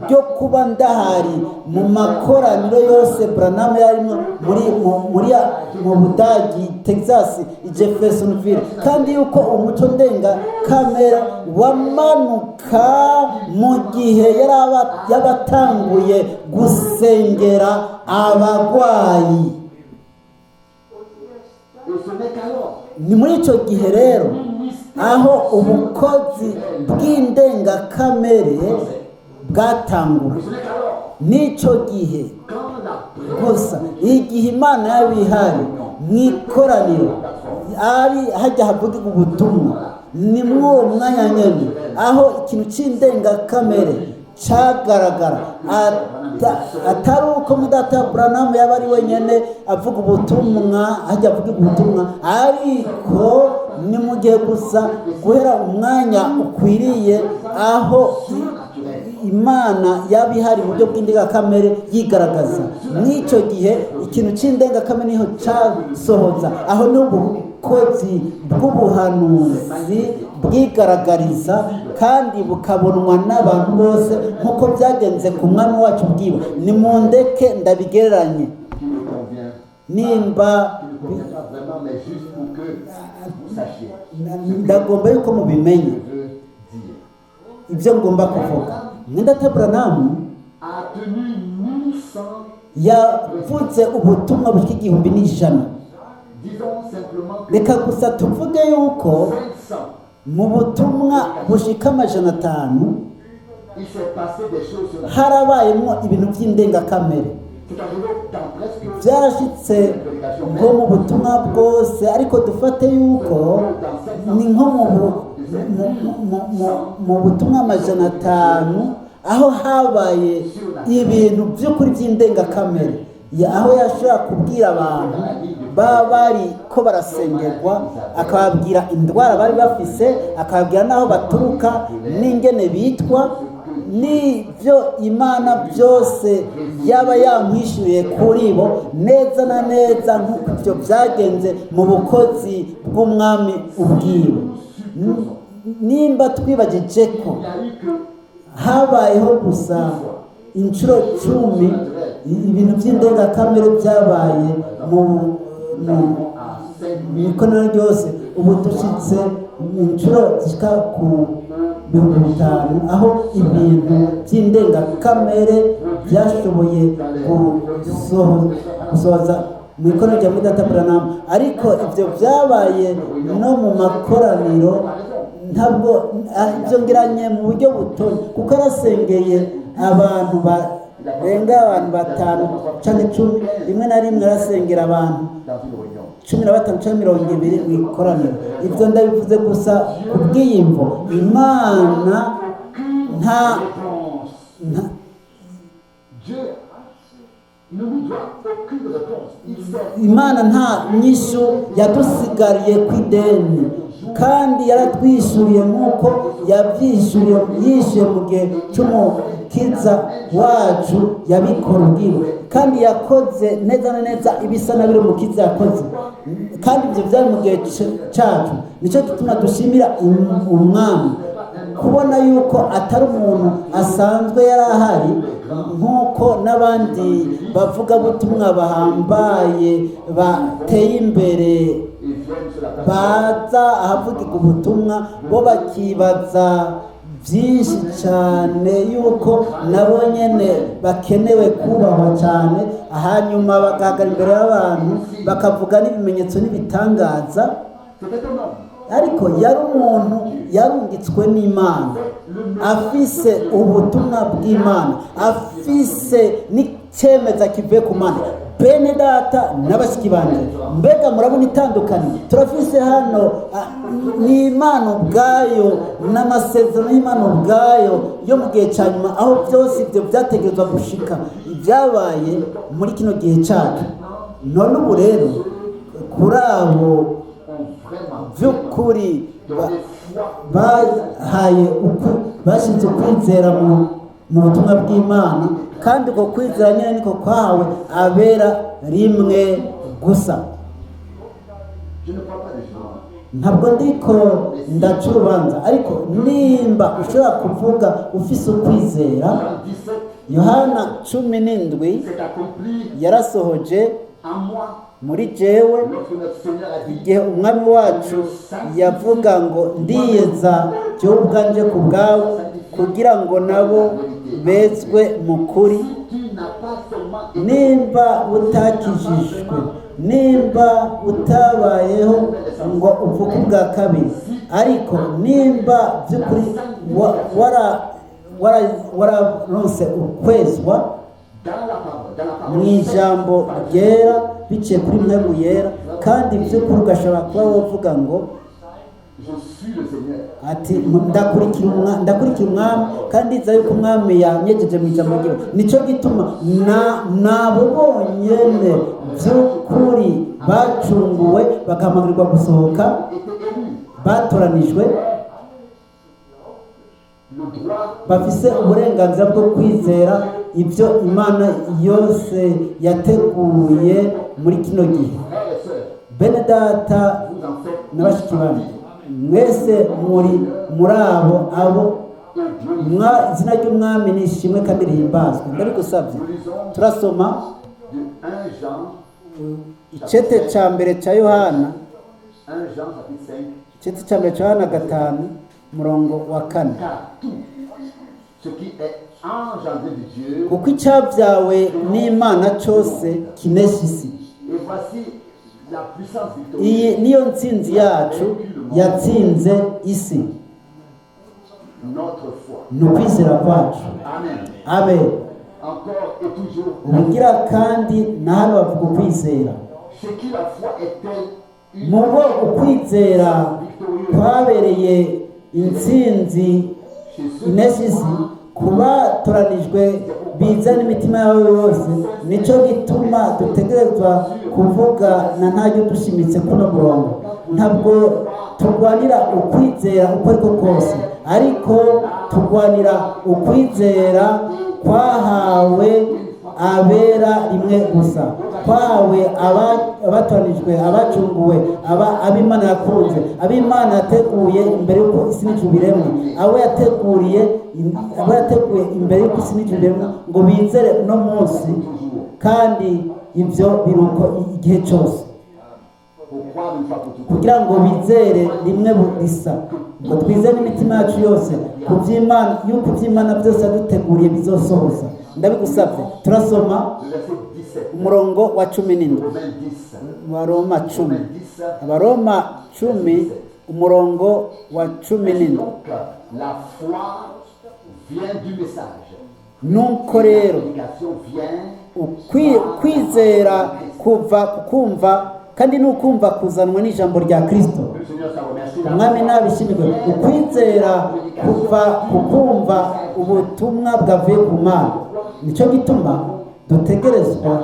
ryo kuba ndahari mu makoraniro yose Branham yarimo muri mu Budagi, Texas, i Jeffersonville, kandi yuko umuco ndenga kamera wamanuka mu gihe yari yabatanguye gusengera abagwayi. Et ce n'est qu'alors Ni muri icyo gihe rero aho ubukozi bw'indengakamere bwatangura. Ce n'est qu'alors N'icyo gihe quand la gusa, igihe Imana y'abihari mu ikoraniro ari hajya havugirwa ubutumwa, ni muri uwo mwanya nyine aho ikintu cy'indengakamere cyagaragara. Atari uko mudata Branham yaba ari wenyine avuga ubutumwa hajya avuga ubutumwa, ariko ni mu gihe gusa guhera umwanya ukwiriye aho Imana yaba ihari mu buryo bw'indengakamere yigaragaza. Mw'icyo gihe ikintu cy'indengakamere niho cyasohoza, aho n'ubukozi bw'ubuhanuzi bwigaragariza kandi bukabonwa n'abantu bose, nk'uko byagenze ku mwami wacu bwiwe. Nimundeke ndabigereranye. Qui ne convient, Nimba qui ne convient pas vraiment, mais juste pour que vous sachiez ndagomba yuko mubimenye ce que je veux dire. ibyo ngomba kuvuga. Mwene data Branham A tenu 1100, yavuze ubutumwa bushika 1100. Disons simplement que Reka gusa tuvuge yuko 500, mu butumwa bushika 500 il s'est passé des choses sur la harabayemo ibintu by'indengakamere. C'est arrivé dans presque Byarashitse nko mu butumwa bwose, ariko dufate yuko ni nko mu butumwa 500 aho habaye ibintu by'ukuri by'indengakamere. Aho yashobora kubwira abantu baba bari ko barasengerwa, akababwira indwara bari bafise, akababwira n'aho baturuka n'ingene bitwa n'ibyo Imana byose yaba yamwishyuriye kuri bo, neza na neza nk'uko ibyo byagenze mu bukozi bw'umwami ubwiwe. Nimba twibagije ko Il n'y a eu que habayeho gusa inshuro 10 ibintu by'indengakamere byabaye mu à 5000 mu ikoraniro ryose, ubu dushyitse inshuro zishika ku 5000 aho ibintu by'indengakamere byashoboye gusohoza mu ikoraniro rya Mudata Branham. Ariko ibyo byabaye no mu makoraniro, ntabwo ibyo ngiranye mu buryo butoya, kuko yarasengeye abantu barenga abantu batanu cyangwa 10, rimwe na rimwe arasengera abantu dans une réunion. 15 cyangwa 20 mu ikoraniro. Ibyo ndabivuze gusa ku bw'iyimvo Imana nta Réponse. nta Dieu ne nous doit aucune réponse. Il sait. Imana nta nyishu yadusigariye ku ideni, kandi yaratwishyuriye nk'uko yabyishyuriye, yishyuye mu gihe cy'Umukiza wacu yabikora ubwiwe, kandi yakoze neza na neza ibisa na biri Umukiza yakoze, kandi ibyo byari mu gihe cyacu. Nicyo gituma dushimira Umwami kubona yuko atari umuntu asanzwe yari ahari, nk'uko n'abandi bavugabutumwa bahambaye bateye imbere Et viennent sur la place. baza ahavugirwa ubutumwa, bo bakibaza byinshi cyane yuko nabo nyene bakenewe kubahwa cyane, hanyuma bagahagarara imbere y'abantu bakavuga n'ibimenyetso n'ibitangaza. C'était un homme. Ariko yari umuntu yarungitswe n'Imana, afise ubutumwa bw'Imana, afise n'icyemeza kivuye ku Mana. Bene data n'abashiki banje, mbega murabona itandukaniro turafise hano? Ni Imana ubwayo n'amasezerano y'Imana ubwayo yo mu gihe cya nyuma, aho byose ibyo byategerezwa gushika, ibyabaye muri kino gihe cyacu. None ubu rero kuri abo Ont vraiment by'ukuri bahaye bashyize ukwizera mu butumwa bw'Imana, kandi uko kwizera nyine niko kwahawe abera rimwe Gusa Je ne parle pas de jugement. Ntabwo ndiko ndaca urubanza, ariko nimba ushobora kuvuga ufise ukwizera. Jean 17 Yohana 17 s'est accompli yarasohoje en moi muri jewe lorsque notre Seigneur a dit: igihe umwami wacu yavuga ngo ndiyeza jyewe ubwanje ku bwawe kugira ngo nabo bezwe mu kuri. Si tu n'as pas seulement été Nimba utakijijwe, nimba utabayeho ngo uvuke ubwa kabiri, ariko nimba by'ukuri wararonse ukwezwa dans la parole, dans la parole mu ijambo ryera biciye kuri Mpwemu Yera, kandi by'ukuri ugashobora kuba wavuga ngo je suis le Seigneur. Ati ndakurikira umwami kandi nzi yuko umwami yanyegeje mu ijambo ryiwe. Nicyo gituma nabo bonyene by'ukuri bacunguwe bakamagarirwa gusohoka, Été élu, batoranijwe, le droit bafise uburenganzira bwo kwizera ibyo Imana yose yateguye muri kino gihe. Frères et sœurs, Bene data vous en faites na bashiki banyu, mwese muri muri abo et Dieu. Izina ry'umwami ni ishimwe kandi rihimbazwe. Ndabigusabye, turasoma De 1 Jean, icete cya mbere cya Yohana, 1 Jean chapitre 5, icete cya mbere cya Yohana 5, umurongo wa 4. Car tout ce qui est engendré de Dieu, Kuko icyabyawe n'Imana cyose kinesha isi. Et voici la puissance Iyi victorieuse, niyo ntsinzi yacu yatsinze isi, notre foi. Ni ukwizera kwacu. Amen. Amen. Encore et toujours, Ubugira kandi na hano bavuga ukwizera. Chez qui la foi est-elle une Mu bo ukwizera kwabereye intsinzi Chez ceux inesha isi, ku batoranijwe biza n'imitima yabo yose. Nicyo gituma dutegerezwa kuvuga na ntajya dushimitse kuno murongo. Ntabwo turwanira ukwizera uko ariko kose, ariko turwanira ukwizera kwahawe abera rimwe gusa, kwahawe abatoranijwe, abacunguwe, ab'Imana yakunze, ab'Imana yateguye imbere y'uko isi n'ijuru biremwa, abo yateguye imbere y'uko isi n'ijuru biremwa ngo bizere uno munsi, kandi ibyo biruko igihe cyose, pour croire une fois pour toutes. Kugira ngo bizere rimwe risa, ngo twizere n'imitima yacu yose ku by'Imana, yuko iby'Imana byose yaduteguriye bizosohoza. Ndabigusabye, turasoma Le verset 17. umurongo wa 17. Romains 10. Abaroma 10. Romains 10. Abaroma 10, umurongo wa 17. Donc, la foi vient du message. Nuko rero La prédication vient kwizera kuva ku kumva, kandi n'ukumva kuzanwa n'ijambo rya Kristo. Le Seigneur soit remercié. Umwami nabishimirwe. Ukwizera kuva ku kumva ubutumwa bwavuye ku Mana. Nicyo gituma dutegerezwa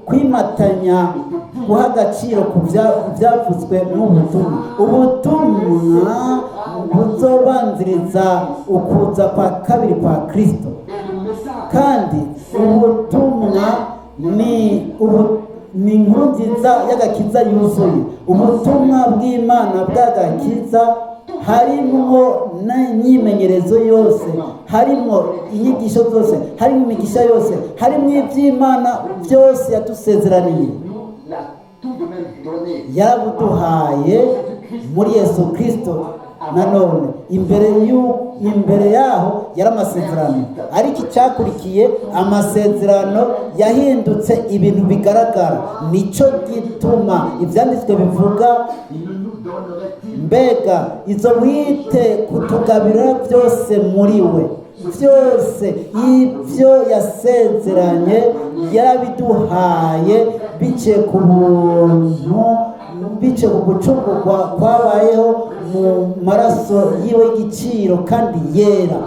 kwimatanya guha agaciro ku byavuzwe n'ubutumwa, ubutumwa buzobanziriza ukuza kwa kabiri kwa Kristo. Et le message, Kandi ubutumwa ni inkuru nziza y'agakiza yuzuye, ubutumwa bw'Imana bw'agakiza, harimwo n'imyimenyerezo yose, harimwo inyigisho zose, harimo imigisha yose, harimo iby'Imana byose yadusezeraniye. Nous l'a tout de même donné. Yarabuduhaye muri Yesu Kirisito. Nanone imbere yaho yari amasezerano, ariko icyakurikiye amasezerano yahindutse ibintu bigaragara. Nicyo gituma ibyanditswe bivuga: Il ne nous donnerait-il Mbega izo wite kutugabira byose muri we? Byose ibyo yasezeranye yarabiduhaye biciye ku buntu, biciye ku gucungurwa kwabayeho mu maraso yiwe y'igiciro kandi yera,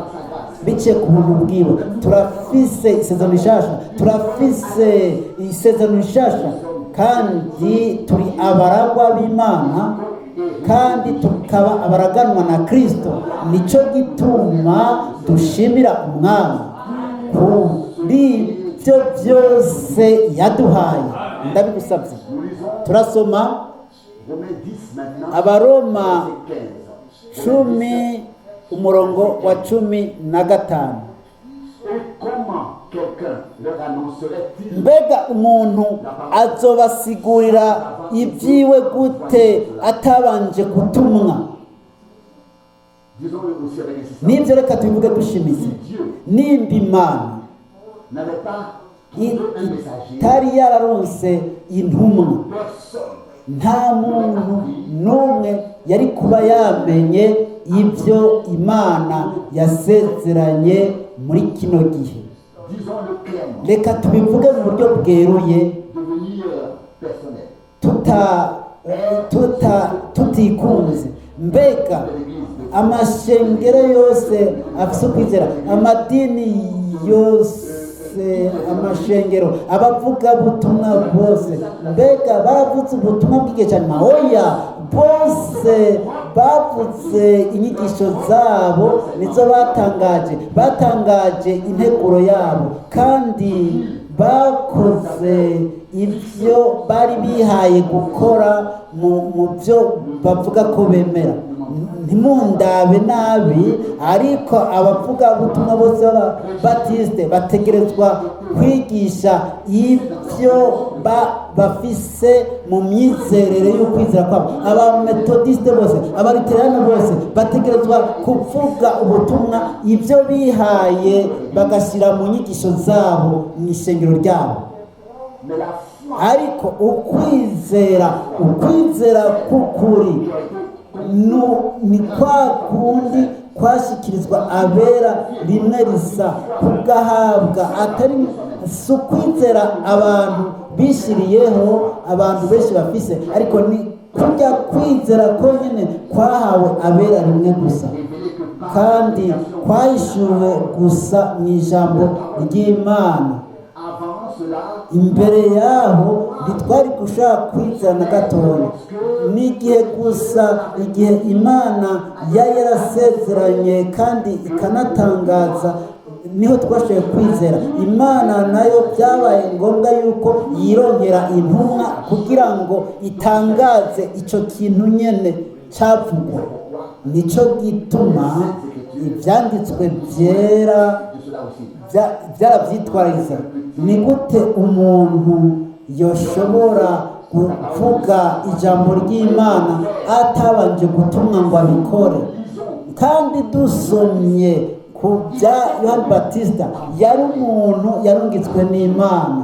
biciye ku buntu bwiwe. Turafise isezerano rishasha, turafise isezerano rishasha, kandi turi abaragwa b'Imana, kandi tukaba abaraganwa na Kristo. Nicyo gituma dushimira umwami kuri ibyo byose yaduhaye. Ndabigusabye. Nous lisons Turasoma Romains 10 maintenant, Abaroma verset 15. 10 umurongo wa 15. Et comment quelqu'un leur annoncerait-il Mbega umuntu azobasigurira ibyiwe gute atabanje gutumwa? Disons-le aussi avec insistance. Nibyo, reka tubivuge dushimitse. Dieu Nimba Imana n'avait pas trouvé un messager, itari yararonse intumwa, personne nta muntu n'umwe yari kuba yamenye ibyo Imana yasezeranye muri kino gihe. Disons-le clairement, Reka tubivuge mu buryo bweruye, devenir personnel. tuta tutikunze. Mbega amashengero yose afise ukwizera, amadini yose, amashengero, abavugabutumwa bose, mbega baravuze ubutumwa bw'igihe cyane? Oya, bose bavuze inyigisho zabo, nizo batangaje, batangaje integuro yabo, kandi bakoze ibyo bari bihaye gukora mu byo bavuga ko bemera. Ntimundabe nabi, ariko abavugabutumwa bose b'Ababatisite bategerezwa kwigisha ibyo bafise mu myizerere y'ukwizera kwabo. Abametodisite bose, abaluterani bose bategerezwa kuvuga ubutumwa ibyo bihaye, bagashyira mu nyigisho zabo mu ishengero ryabo. Mais la foi Ariko ukwizera, ukwizera k'ukuri ni kwa kundi kwashyikirizwa abera rimwe risa, kugahabwa, atari si ukwizera abantu bishyiriyeho, abantu benshi bafise, ariko ni kujya kwizera konyine kwahawe abera rimwe gusa, kandi kwahishuwe gusa mu ijambo ry'Imana. Avant cela, Imbere yaho ntitwari gushaka kwizera na gatoya. N'igihe gusa igihe Imana yari yarasezeranye kandi ikanatangaza, niho twashoboye kwizera Imana. Nayo byabaye ngombwa yuko yirongera intumwa kugira ngo itangaze icyo kintu nyine cyavugwa. Nicyo gituma ibyanditswe byera de cela aussi. Byarabyitwariza. Ni gute umuntu yoshobora kuvuga ijambo ry'Imana atabanje gutumwa ngo abikore? Kandi dusomye ku bya Yohani Batista, yari umuntu yarungitswe n'Imana.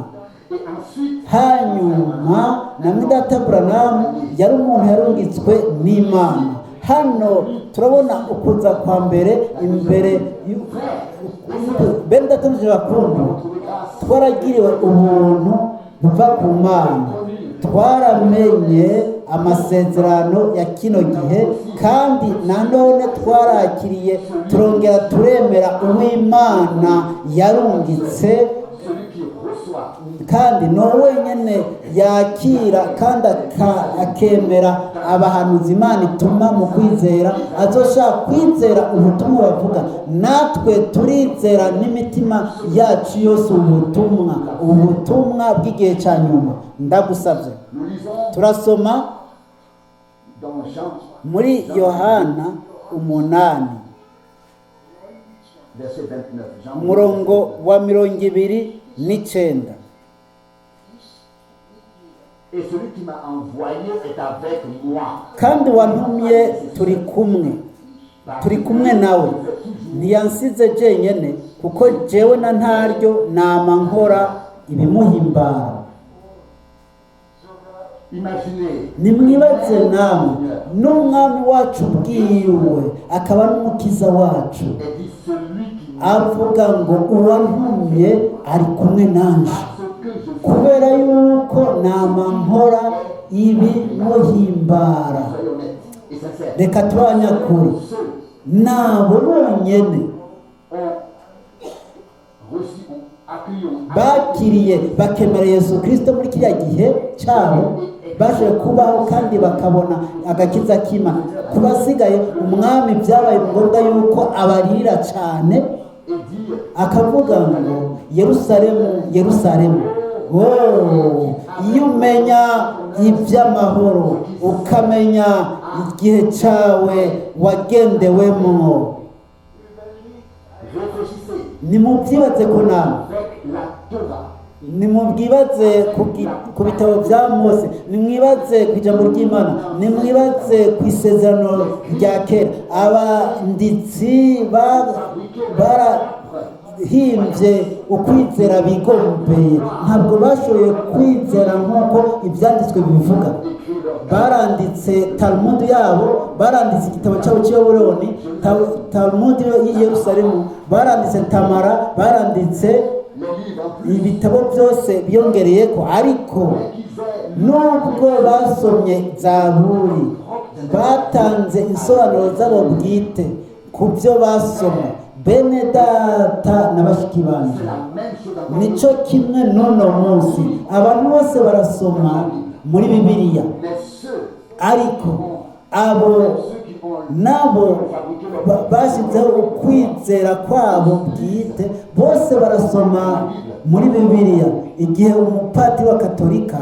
Et ensuite, Hanyuma na Mwidata Buranamu yari umuntu yarungitswe n'Imana. Hano turabona ukuza kwa mbere imbere bene data bakundwa, twaragiriwe ubuntu buva ku Mana, twaramenye amasezerano ya kino gihe, kandi nanone twarakiriye, turongera turemera uw'Imana yarungitse. Celui qui reçoit Kandi ni wenyine yakira kandi akemera abahanuzi Imana ituma mu kwizera, azoshaka kwizera ubutumwa bavuga. Natwe turizera n'imitima yacu yose ubutumwa, ubutumwa bw'igihe cya nyuma. Ndagusabye. Nous lisons Turasoma dans Jean, muri Yohana 8, verset 29. Jean, umurongo wa 29. Et celui qui m'a envoyé est avec moi. Kandi wantumye turi kumwe, turi kumwe nawe, ntiyansize jenyine, kuko jewe na ntaryo nama nkora ibimuhimbara. Imaginez Nimwibaze namwe, n'Umwami wacu ubwiwe akaba n'Umukiza wacu et dit celui qui avuga ngo uwantumye ari kumwe nanje, ce que je fais. kubera yuko nama nkora ibimuhimbara. Soyez honnête et sincère. Reka tube abanyakuri. Ceux Nabo bonyene ont reçu, ont accueilli, ont bakiriye, bakemera Yesu Kirisito muri kiriya gihe cyabo, baje kubaho kandi bakabona agakiza k'Imana. Ku basigaye, Umwami byabaye ngombwa yuko abarira cyane, et dire akavuga ngo: "Yerusalemu, Yerusalemu, Oh, iyo umenya iby'amahoro ukamenya igihe cyawe wagendewemo. Réfléchissez Nimubyibaze ko namwe avec la Torah. Nimubwibaze ku bitabo bya Mose, nimwibaze ku ijambo ry'Imana, nimwibaze ku isezerano rya kera. Abanditsi barahimbye ukwizera bigombeye, ntabwo bashoboye kwizera nk'uko ibyanditswe bibivuga. Baranditse Talmud yabo, baranditse igitabo cyabo cy'Ibaburoni, Talmud y'i Yerusalemu, baranditse Tamara, baranditse Les livres en plus ibitabo byose biyongereye ko. Ariko nubwo basomye Zaburi, batanze insobanuro zabo bwite ku byo basoma. Bene data na bashiki banje, c'est la même chose encore. nicyo kimwe n'uno munsi, abantu bose barasoma muri Bibiliya, Mais ceux, ariko abo ceux qui ont nabo bashyizeho ukwizera kwabo bwite, bose barasoma muri Bibiliya. Igihe umupatiri wa Katolika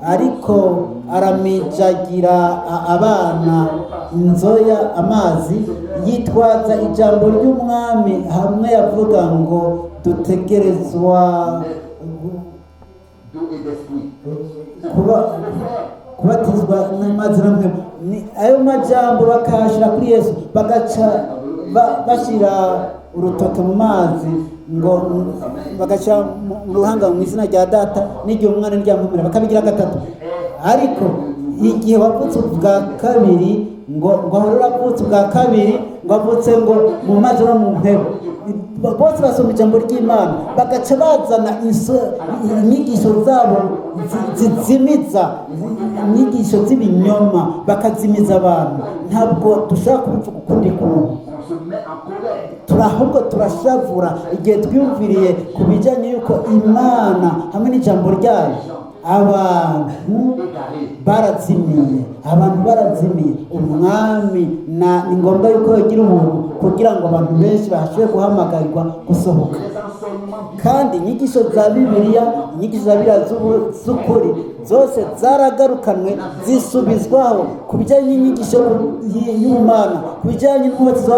ariko aramijagira abana inzoya amazi, yitwaza ijambo ry'Umwami hamwe yavuga ngo dutegerezwa d'eau et d'esprit. kuba kubatizwa n'amazi namwe, ni ayo majambo bakayashyira kuri Yesu, bagaca bashyira urutoke mu mazi, ngo bagashyira mu ruhanga mu izina rya Data n'igihe Umwana n'irya bakabigira gatatu. Ariko igihe wavutse ubwa kabiri, ngo ahore uravutse ubwa kabiri, ngo avutse ngo mu mazi no mu mpebo. Bose basoma ijambo ry'Imana, bagaca bazana inyigisho zabo zizimiza, inyigisho z'ibinyoma, bakazimiza abantu. Ntabwo dushobora kubivuga ukundi kuntu. On se met en colère. Ahubwo turashavura igihe twiyumviriye ku bijyanye y'uko Imana hamwe n'ijambo ryayo, abantu barazimiye, abantu barazimiye. Umwami na ni ngombwa yuko yagira ubuntu kugira ngo abantu benshi bahashobore guhamagarirwa gusohoka. Les enseignements Kandi inyigisho za Bibiliya, inyigisho za Bibiliya z'ukuri zose zaragarukanwe, zisubizwaho ku bijyanye n'inyigisho y'ubumana, ku bijyanye n'umubatizo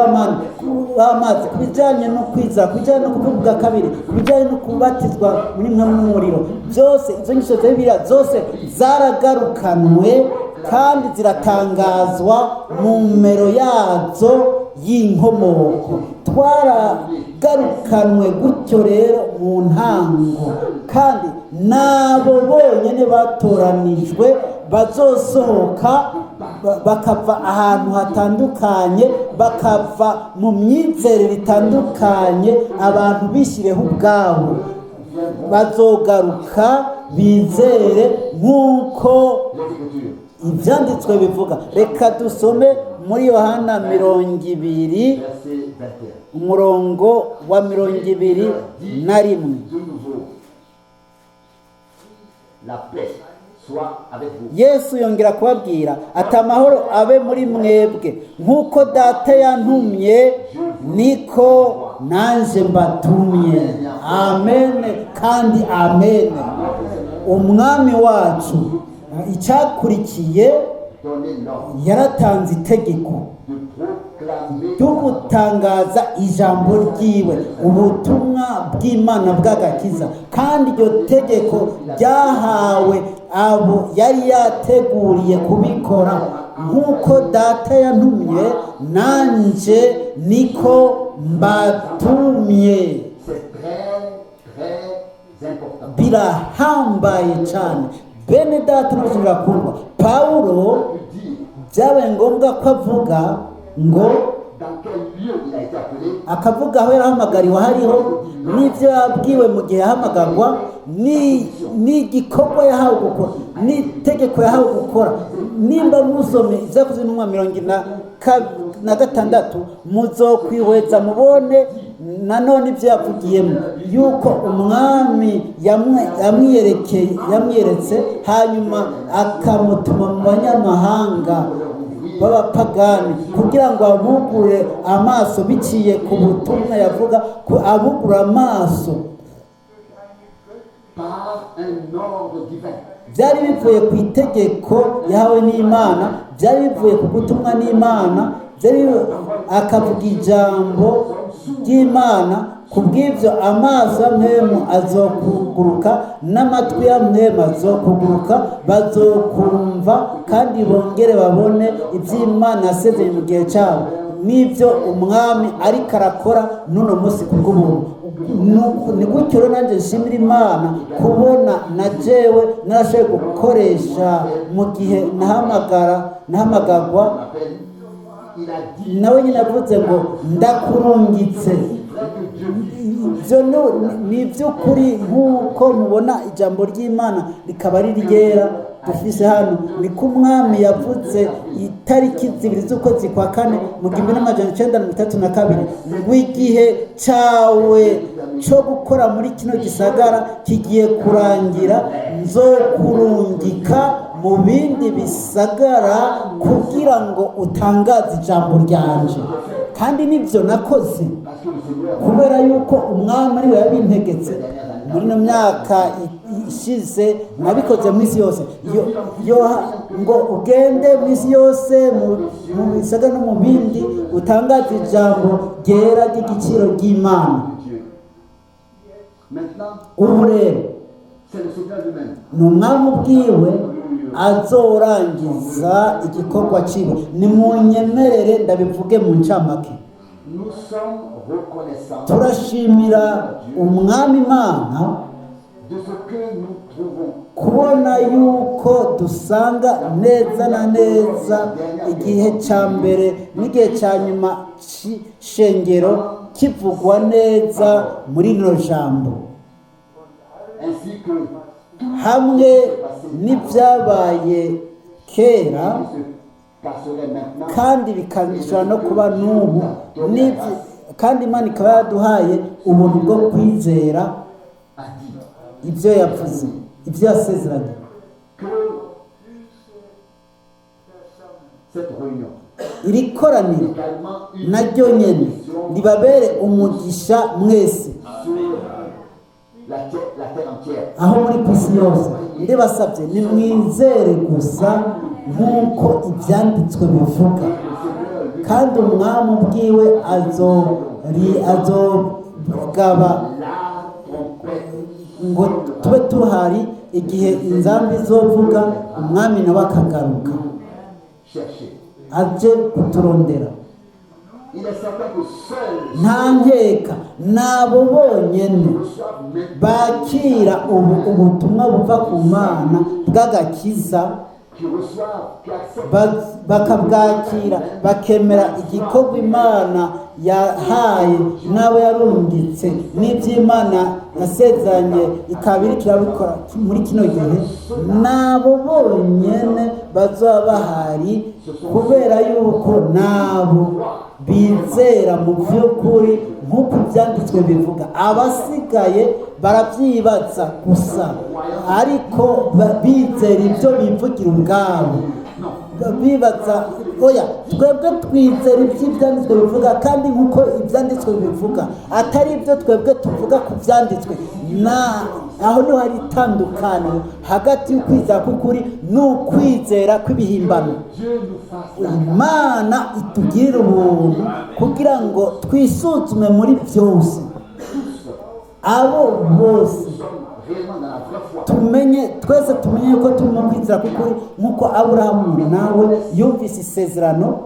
w'amazi, ku bijyanye no kwizera, ku bijyanye no kuvuga ubwa kabiri, ku bijyanye no kubatizwa muri mwe n'umuriro. Byose izo nyigisho za Bibiliya zose zaragarukanwe kandi ziratangazwa mu mero yazo y'inkomoko. Twaragarukanwe gutyo rero mu ntango, kandi n'abo bonyine batoranijwe bazosohoka bakava ahantu hatandukanye, bakava mu myizerere itandukanye abantu bishyireho ubwabo, bazogaruka bizere nk'uko les Écritures. ibyanditswe bivuga. Reka dusome muri Yohana 20, Verset 21. umurongo wa 21. De nouveau, la paix soit avec vous. Yesu yongera kubabwira ati: "Amahoro abe muri mwebwe. Nk'uko Data yantumye, niko nanjye mbatumye." Amen kandi amen. Umwami wacu icyakurikiye, Donnez l'ordre yaratanze itegeko de proclamer ryo gutangaza ijambo ryiwe, ubutumwa bw'Imana bw'agakiza. Kandi iryo tegeko ryahawe abo yari yateguriye kubikora: "Nk'uko Data yantumye, nanjye niko mbatumye." C'est très, très important. Birahambaye cyane, bene data n'abashobora kumva. Pawulo De dire byabaye ngombwa ko avuga ngo dans quel lieu il a été appelé, akavuga aho yarahamagariwe hariho n'ibyo yabwiwe mu gihe yahamagarwa, n'igikorwa yahawe gukora, n'itegeko yahawe gukora. Nimba musomye Ibyakozwe n'Intumwa 46, muzokwihweza mubone nanone ibyo yavugiyemo, yuko Umwami yamwiyeretse, hanyuma akamutuma mu banyamahanga b'abapagani kugira ngo abugure amaso biciye ku butumwa yavuga, ko abugura amaso. par un ordre divin. Byari bivuye ku itegeko yahawe n'Imana, byari bivuye ku gutumwa n'Imana, byari akavuga ijambo ry'Imana. Ku bw'ibyo amaso ya mwemu azokuguruka n'amatwi ya mwemu azokuguruka, bazokumva kandi bongere babone iby'Imana yasezeranye mu gihe cyabo n'ibyo umwami ariko arakora n'uno munsi ku bw'ubuntu. Ni gutyo rero nanjye nshimira Imana kubona na jewe narashoboye gukoresha mu gihe nahamagara nahamagarwa. Appel, il a dit Nawe nyine avuze ngo ndakurungitse. vrai que Dieu vit. Ibyo ni iby'ukuri nk'uko mubona ijambo ry'Imana rikaba ari ryera dufise hano. Ni ko umwami yavuze itariki 2 z'ukwezi kwa kane mu 1932 ngo igihe cyawe cyo gukora muri kino gisagara kigiye kurangira, nzokurungika mu bindi bisagara kugira ngo utangaze ijambo ryanje. Kandi nibyo nakoze Parce que le Seigneur kubera yuko umwami ariwe yabintegetse. Muri ino myaka ishize nabikoze mu isi yose. Ngo ugende mu isi yose, mu bisagara no mu bindi, utangaze ijambo ryera ry'igiciro ry'Imana. de Dieu. Maintenant, Ubu rero c'est le Seigneur lui-même. ni umwami ubwiwe azorangiza igikorwa ciwe. Nimunyemerere ndabivuge mu ncamake. Nous sommes reconnaissants Turashimira umwami Imana de ce que nous trouvons kubona yuko dusanga neza na neza igihe cya mbere n'igihe cya nyuma cy'ishengero kivugwa neza muri rino jambo, ainsi que tout hamwe n'ibyabaye kera ce qui se passerait maintenant kandi bikashobora no kuba n'ubu, kandi Imana ikaba yaduhaye ubuntu bwo kwizera a dit ibyo yavuze, ibyo yasezeranye. Que cette réunion Iri koraniro également une naryo nyene ribabere umugisha mwese sur la terre entière. aho muri ku isi yose. Ndibasabye nimwizere gusa nk'uko ibyanditswe bivuga, Le Seigneur lui kandi umwami ubwiwe azogaba la trompette ngo tube tuhari igihe inzambi izovuga, umwami nawe akagaruka chercher. aje kuturondera. Il est certain que seuls Nta nkeka n'abo bonyene reçoivent maintenant bakira ubu ubutumwa buva ku Mana bw'agakiza, qui reçoivent, qui acceptent bakabwakira, bakemera igikorwa Imana yahaye n'abo yarungitse n'iby'Imana yasezeranye ikaba iriko irabikora muri kino gihe, n'abo bonyene bazaba bahari, kubera yuko nabo bizera mu by'ukuri nk'uko ibyanditswe bivuga. Abasigaye barabyibaza gusa, ariko bizera ibyo bivugira ubwabo, bibaza oya, twebwe twizera ibyo ibyanditswe bivuga, kandi nk'uko ibyanditswe bivuga, atari ibyo twebwe tuvuga ku byanditswe. Na aho niho hari itandukaniro hagati y'ukwizera k'ukuri n'ukwizera kw'ibihimbano. Dieu nous fasse la Imana itugirire ubuntu kugira ngo twisuzume muri byose, abo bose nous sommes réellement dans la vraie foi. Tumenye twese, tumenye yuko turi mu kwizera k'ukuri nk'uko Aburahamu nawe yumvise isezerano,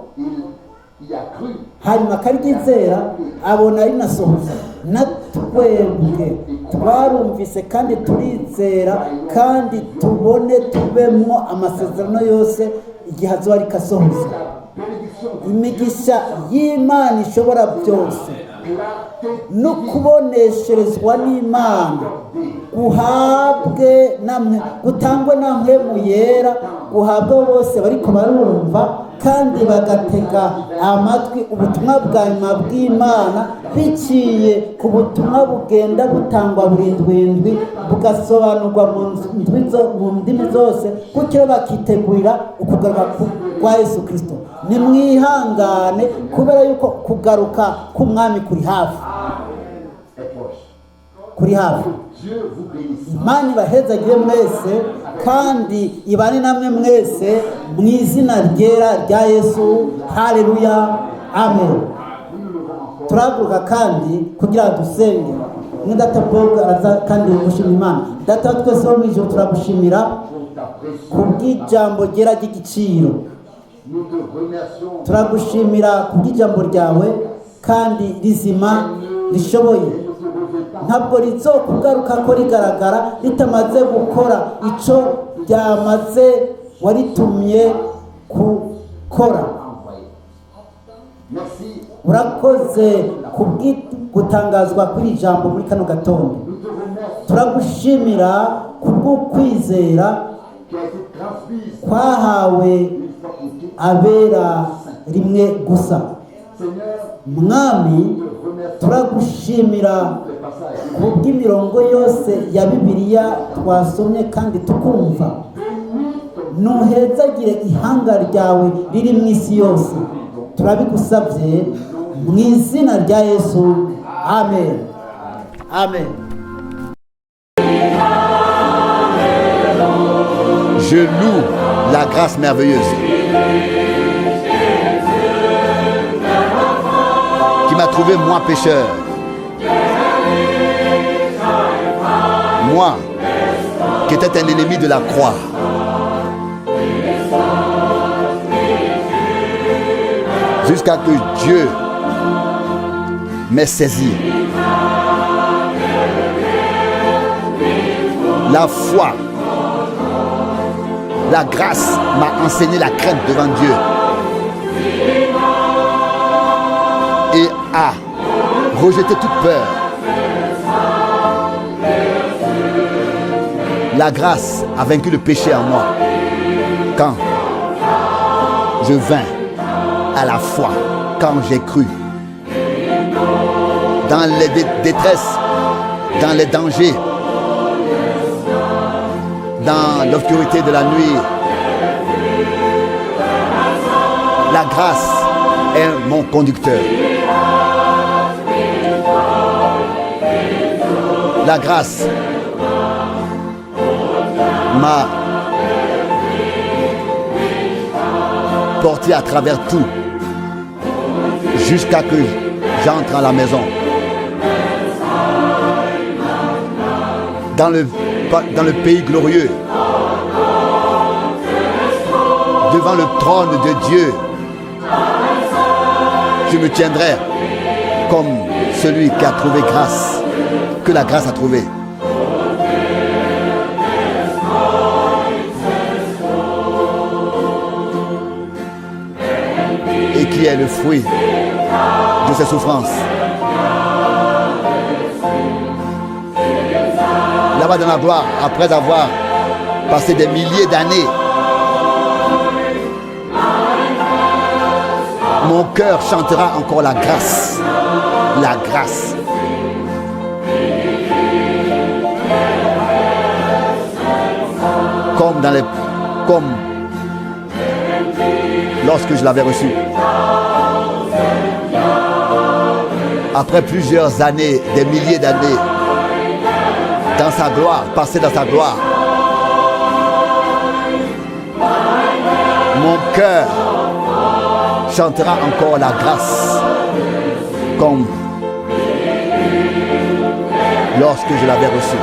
Il y a cru. hanyuma akaryizera, abona rinasohoza. Na twebwe twarumvise kandi turizera, kandi tubone tubemwo amasezerano yose igihe azoba ariko asohoza. La bénédiction de Imigisha y'Imana ishobora byose clarté no kubonesherezwa n'Imana guhabwe namwe, gutangwe namwe mu yera, guhabwe bose bariko barumva kandi bagatega amatwi ubutumwa bwa nyuma bw'Imana biciye ku butumwa bugenda butangwa buri ndwindwi, bugasobanurwa mu ndimi zose, gutyo bakitegurira ukugaruka kwa Yesu Kirisito. Nimwihangane kubera yuko kugaruka k'umwami kuri hafi. Est proche. kuri hafi. Dieu vous bénisse. Imana ibahezagire mwese kandi ibane namwe mwese mu izina ryera rya Yesu. Haleluya, amen. Turahaguruka kandi kugira ngo dusenge. Mwe data Bob araza kandi gushima Imana. Data wa twese wo mu ijuru, turagushimira Pour ta précieuse kubw'ijambo ryera ry'igiciro. Nous te remercions Turagushimira kubw'ijambo ryawe kandi rizima rishoboye. ne te revient pas Ntabwo rizokugaruka ko rigaragara ritamaze gukora ico ryamaze waritumye gukora. Envoyé. Merci. Urakoze kubw'gutangazwa kuri iri jambo muri kano gatondo. Nous te remercions Turagushimira kubw'ukwizera qui a été transmise kwahawe une fois pour toutes. Abera rimwe gusa. Seigneur, Mwami, nous te remercions turagushimira pour les passages. kubw'imirongo yose ya Bibiliya twasomye kandi tukumva. Ntuhezagire ihanga ryawe riri mu isi yose. Turabigusabye mu izina rya Yesu, amen, amen. Je loue la grâce merveilleuse qui m'a trouvé moi pécheur. Moi qui étais un ennemi de la croix. Jusqu'à que Dieu m'ait saisi. La foi, la grâce m'a enseigné la crainte devant Dieu et a rejeté toute peur. La grâce a vaincu le péché en moi quand je vins à la foi, quand j'ai cru. Dans les détresses, dans les dangers, dans l'obscurité de la nuit, la grâce est mon conducteur. La grâce m'a porté à travers tout jusqu'à que j'entre à la maison. Dans le pays glorieux, devant le trône de Dieu, je me tiendrai comme celui qui a trouvé grâce, que la grâce a trouvé. Et qui est le fruit de ses souffrances. Là-bas dans la gloire, après avoir passé des milliers d'années, mon cœur chantera encore la grâce. La grâce. Comme lorsque je l'avais reçu. Après plusieurs années, des milliers d'années, dans sa gloire, passé dans sa gloire, mon cœur chantera encore la grâce comme lorsque je l'avais reçu.